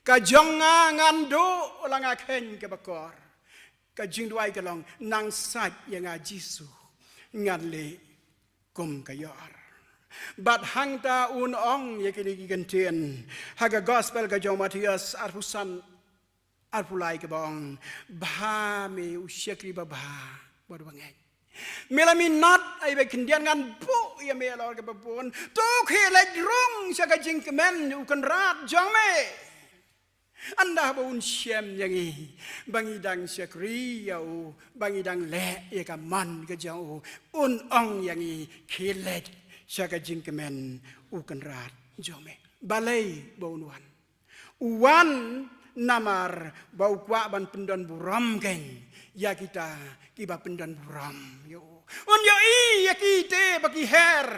Ka jong nga ngan duh la nga kheiñ kaba kor. Ka jingduwai ka long, nang sait ïa nga Jisu, ngan leh kum ka ïor. Bad hangta un ong ïa kine ki kyntien ha ka Gospel ka jong u Mathaios arphew san, arphew lai, kaba ong, bha me u shakri babha bad bangeit. Me la minot, ai ba khyndiat ngan buh ïa me halor kaba bun. To khie leit rung sha ka jingkmen u Kynrad jong me. Ynda haba un shem ïa ngi ba ngi dang shakri ïa u, ba ngi dang leh ïa ka mon ka jong u, un ong ïa ngi, khie leit sha ka jingkmen u Kynrad jong me. Balei ba un wan? U wan namar ba u kwah ban pyndon burom keiñ ïa kita kiba pyndon burom ïa u. Un ïohi ïa ki te ba ki her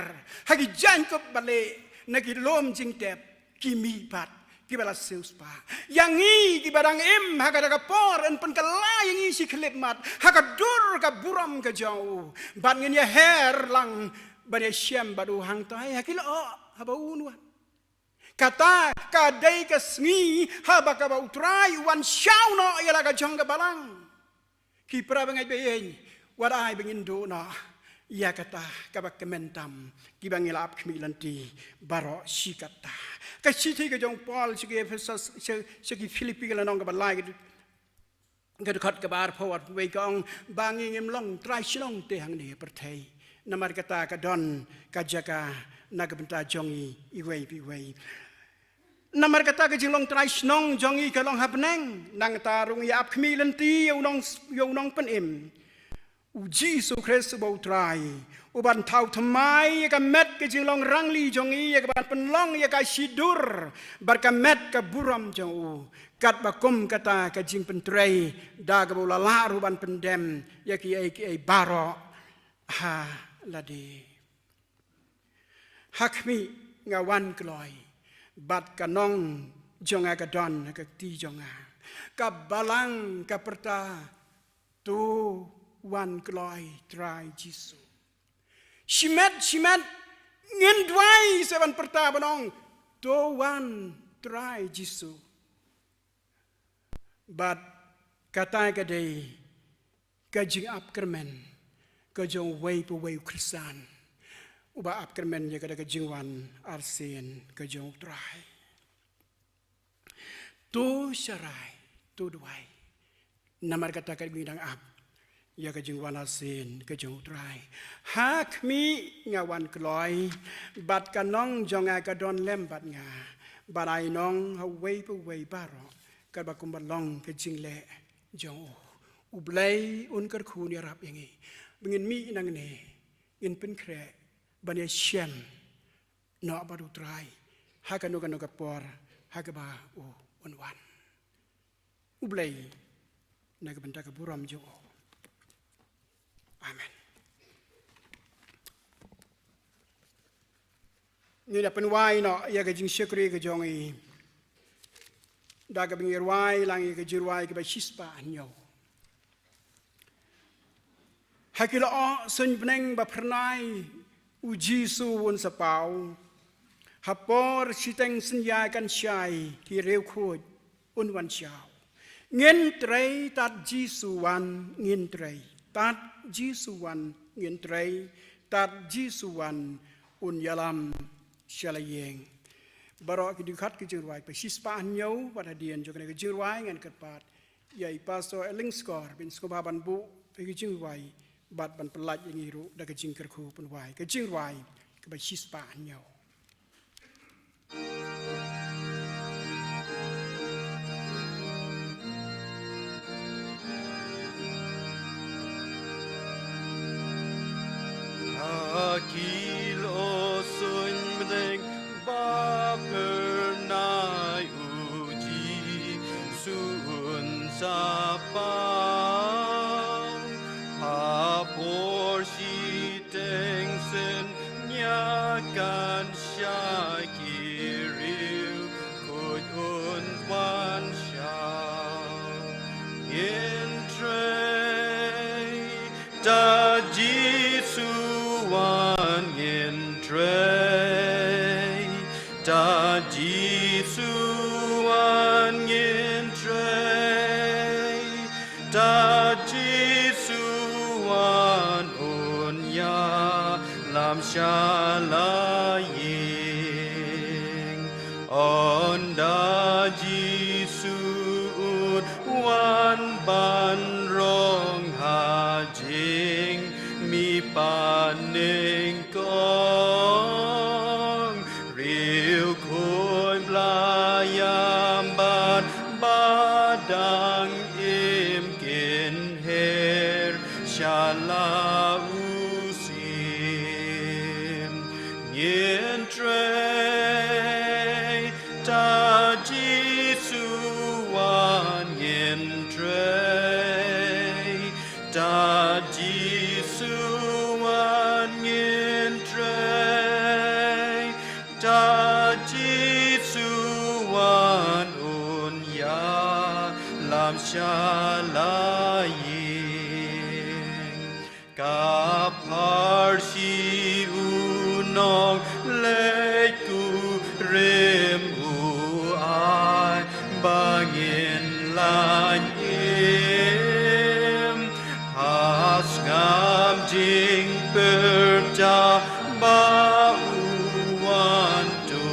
ha ki jaiñkup balieh, na ki lum jingtep ki mih pat kiba la siewspah. Ïa ngi kiba dang im ha kata ka por, yn pynkylla ïa ngi shi khyllipmat ha ka dur ka burom ka jong u, bad ngin ïa her lang ban ïa shem bad u hangtai ha ki lyoh haba un wan. Kata ka dei ka sngi haba kaba U Trai u wan shaw noh ïa la ka jong ka balang. Ki para bangeit ba ïeit, wat ai ba ngin duh noh ïa kata kaba kmen tam, kiba ngi la ap khmih lynti baroh shi katta. Ka shithi ka jong u Paul sha ki Ephesos, sha, sha ki Philippi ka lynnong kaba lai, ka dkhot kaba arphew, arphew wei, ka ong ba ngi ngim long trai shnong te hangne ha pyrthei. Namar kata ka don ka jaka na ka bynta jong ngi iwei pa iwei. Namar kata ka jinglong trai shnong jong ngi ka long ha bneng, nangta ruh ngi ap khmih lynti ïa u nong, ïa u nongpynim, u Jisu Khrist uba U Trai, uban thaw thymmai ïa ka met ka jinglong rangli jong ngi, ïa kaban pynlong ïa ka shidur bad ka met ka burom jong u, katba kum kata ka jingpyntrei, da kaba u la lah ruh ban pyndem ïa kiei kiei baroh ha lade. Ha khmih nga wan kloi, bad ka nong jong nga ka don ha ka kti jong nga. Ka balang ka pyrta, "To wan kloi, Trai Jisu." Shimet, shimet, ngin duwai sa ban pyrta ban ong, "To wan, Trai Jisu." Bad kata ka dei ka jingap kyrmen ka jong uwei pa uwei u Khristan uba ap kyrmen ïa ka da ka jingwan arsien ka jong u Trai. To sharai, to duwai. Namar kata ka dei ba ngi dang ap ïa ka jingwan arsien ka jong u Trai. Ha khmih nga wan kloi, bad ka nong jong nga ka don lem bad nga. Bad ai nong ha uwei pa uwei baroh, katba kumba long ka jingleh jong u. U Blei un kyrkhu un ïarap ïa ngi ba ngin mih nangne, ngin pynkhreh ban ïashem noh bad u Trai ha kano kano ka por ha kaba u un wan. U Blei na ka bynta ka burom jong u. Amen. Ngi da pynwai noh ïa ka jingshakri ka jong i da kaba ngi rwai lang ïa ka jingrwai kaba shispah hynñiew. Ha ki lyoh suiñ bneng ba phyrnai u Jisu un sa paw. Ha por shiteng synñia kan shai ki riewkhuid un wan shaw. Ngin trei tad Jisu wan, ngin trei tad Jisu wan, ngin trei tad Jisu wan, un ïalam sha la ïing. Baroh ki dkhot ki jingrwai ba shispah hynñiew wat hadien jong kane ka jingrwai ngan kyrpad ïa i Pastor Elingskor, ban sngewbha ban buh ïa ka jingrwai bad ban pyllait ïa ngi ruh da ka jingkyrkhu pynwai ka jingrwai kaba shispah hynñiew. Ha ki lyoh suiñ bneng ba phyrnai u Jisu un sa paw. Ha por shiteng synñia kan shai ki riewkhuid un wan shaw. Ngin trei tad Jisu wan, ngin trei tad Jisu wan, ngin trei tad Jisu wan, un ïalam sha la ïing. Ynda Jisu un wan ban rong ha jingmihpat nyngkong, riewkhuid ba la ïam bad ba dang im kin her sha la u siem. Ngin trei tad Jisu wan, ngin trei tad Jisu wan, ngin trei tad Jisu wan, un ïalam sha la ïing. Ka pharshi u nongleit kurim u ai ba ngin lait im ha sngap jingpyrta ba u wan, to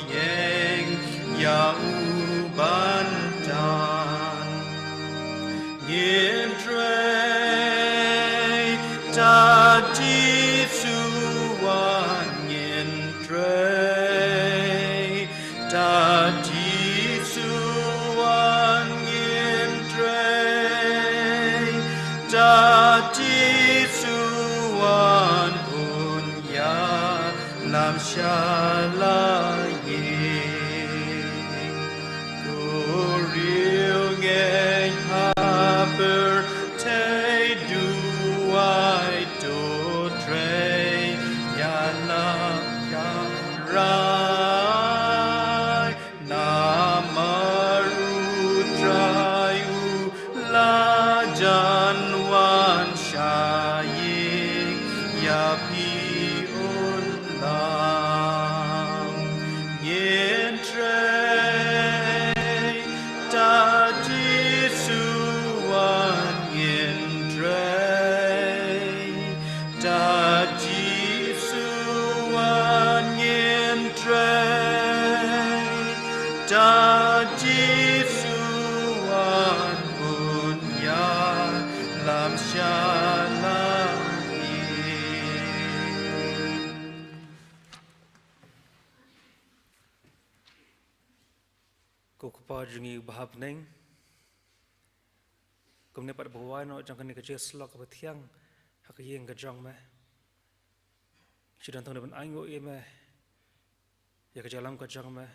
ïeng ïa u ban tan. Ngin trei tad Jisu wan, ngin trei tad Jisu wan, ngin trei tad Jisu wan, un ïalam sha la ïing. Ko riewngeit ha pyrthei, duwai, to trei ïalam ïa Ïa phi un lam ngin trei, da Jisu wan ngin trei, da Jisu wan ngin trei, da Jisu wan bun ïalam sha la Ko Kpa jong ngi uba ha bneng, kumne pat ba wai noh jong kane ka jingïasyllok kaba thiang ha ka ïing ka jong me, shu don tang ban ainguh ïa me, ïa ka jingïalam ka jong me,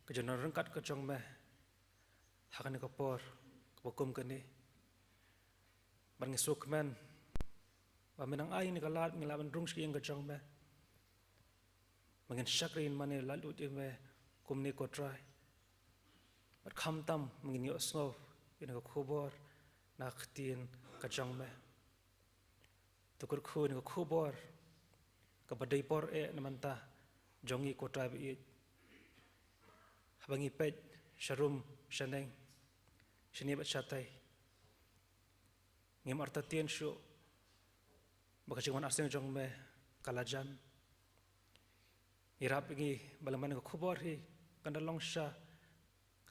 ka jingdon ryngkat ka jong me ha kane ka por kaba kum kane. Bad ngi sngewkmen ba me nang ai ïa kane ka lad, ngi lah ban rung sha ka ïing ka jong me, ba ngin shakri mane laitluid ïa me kumne ko Trai. Bad khamtam ba ngin ïohsngew ïa kane ka khubor na ka ktien ka jong me. To kyrkhu ïa kane ka khubor kaba dei por eh na mynta jong ngi ko Trai ba ïeit. Haba ngi peit sharum shaneng, shane bad shatei, ngim artatien shuh ba ka jingwan arsien jong me ka la jan. Ïarap ïa ngi ba lymne ka khubor hi kan da long sha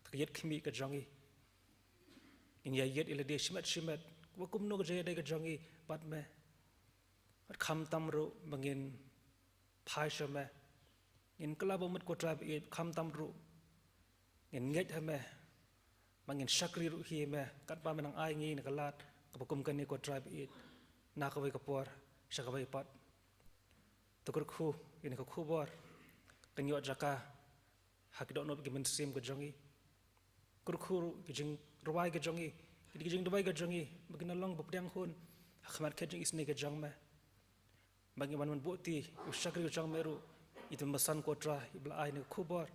ka ïit khmih ka jong ngi. Ngin ïa ïit ïa lade shimet shimet ba kumno ka jingïadei ka jong ngi bad me. Bad khamtam ruh ba ngin phai sha me. Ngin kylla ba mut ko Trai ba ïeit, khamtam ruh ngin ngeit ha me. Ba ngin shakri ruh hi me katba me nang ai ngi na ka lad kaba kum kane ko Trai ba ïeit, na kawei ka por sha kawei pat. To kyrkhu ïa kane ka khubor kan ïoh jaka ha ki dohnud ki mynsiem ka jong ngi. Kyrkhu ruh ki jingrwai ka jong ngi, ki jingduwai ka jong ngi ba kin long ba pdiang hun ha khmat khet jong isynei ka jong me. Ba ngin wan ban buh ti ïa u shakri ka jong me ruh, i te basan ko Trai iba la ai ïa kane ka khubor,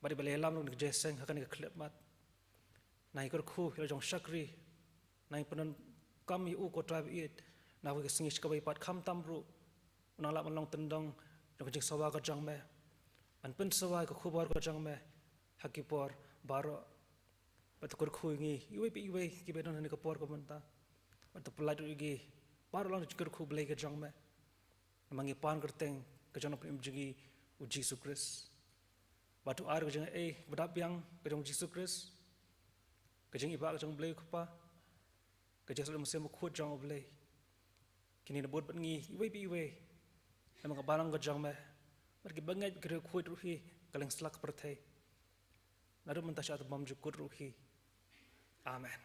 bad iba la ïalam ruh ïa kane ka jingïaseng ha kane ka khyllipmat. Nang ïa kyrkhu ïa la jong shakri, nang ïa pyndonkam ïa u ko Trai ba ïeit, na kawei ka sngi sha kawei pat khamtam ruh u nang lah ban long tyndong jong ka jingsawa ka jong me, ban pynsawa ïa ka khubor ka jong me ha ki por baroh. Bad to kyrkhu ïa ngi iwei pa iwei kiba don ha kane ka por ka mynta. Bad to pyllait ruh ïa ngi baroh lang da ka jingkyrkhu Blei ka jong me. Namar ngi pan kyrteng ka jong u Nongpynim jong ngi u Jisu Khrist. Bad to ai ka jingaiei ba dap biang ka jong u Jisu Khrist, ka jingïeit ka jong u Blei u Kpa, ka jingsuk mynsiem bakhuid jong u Blei, kin ïa bud bad ngi iwei pa iwei. Namar ka balang ka jong me, bad kiba ngeit ki riew khuid ruh hi, ka lyngslak pyrthei, naduh mynta sha ka bymjukut ruh hi. Amen.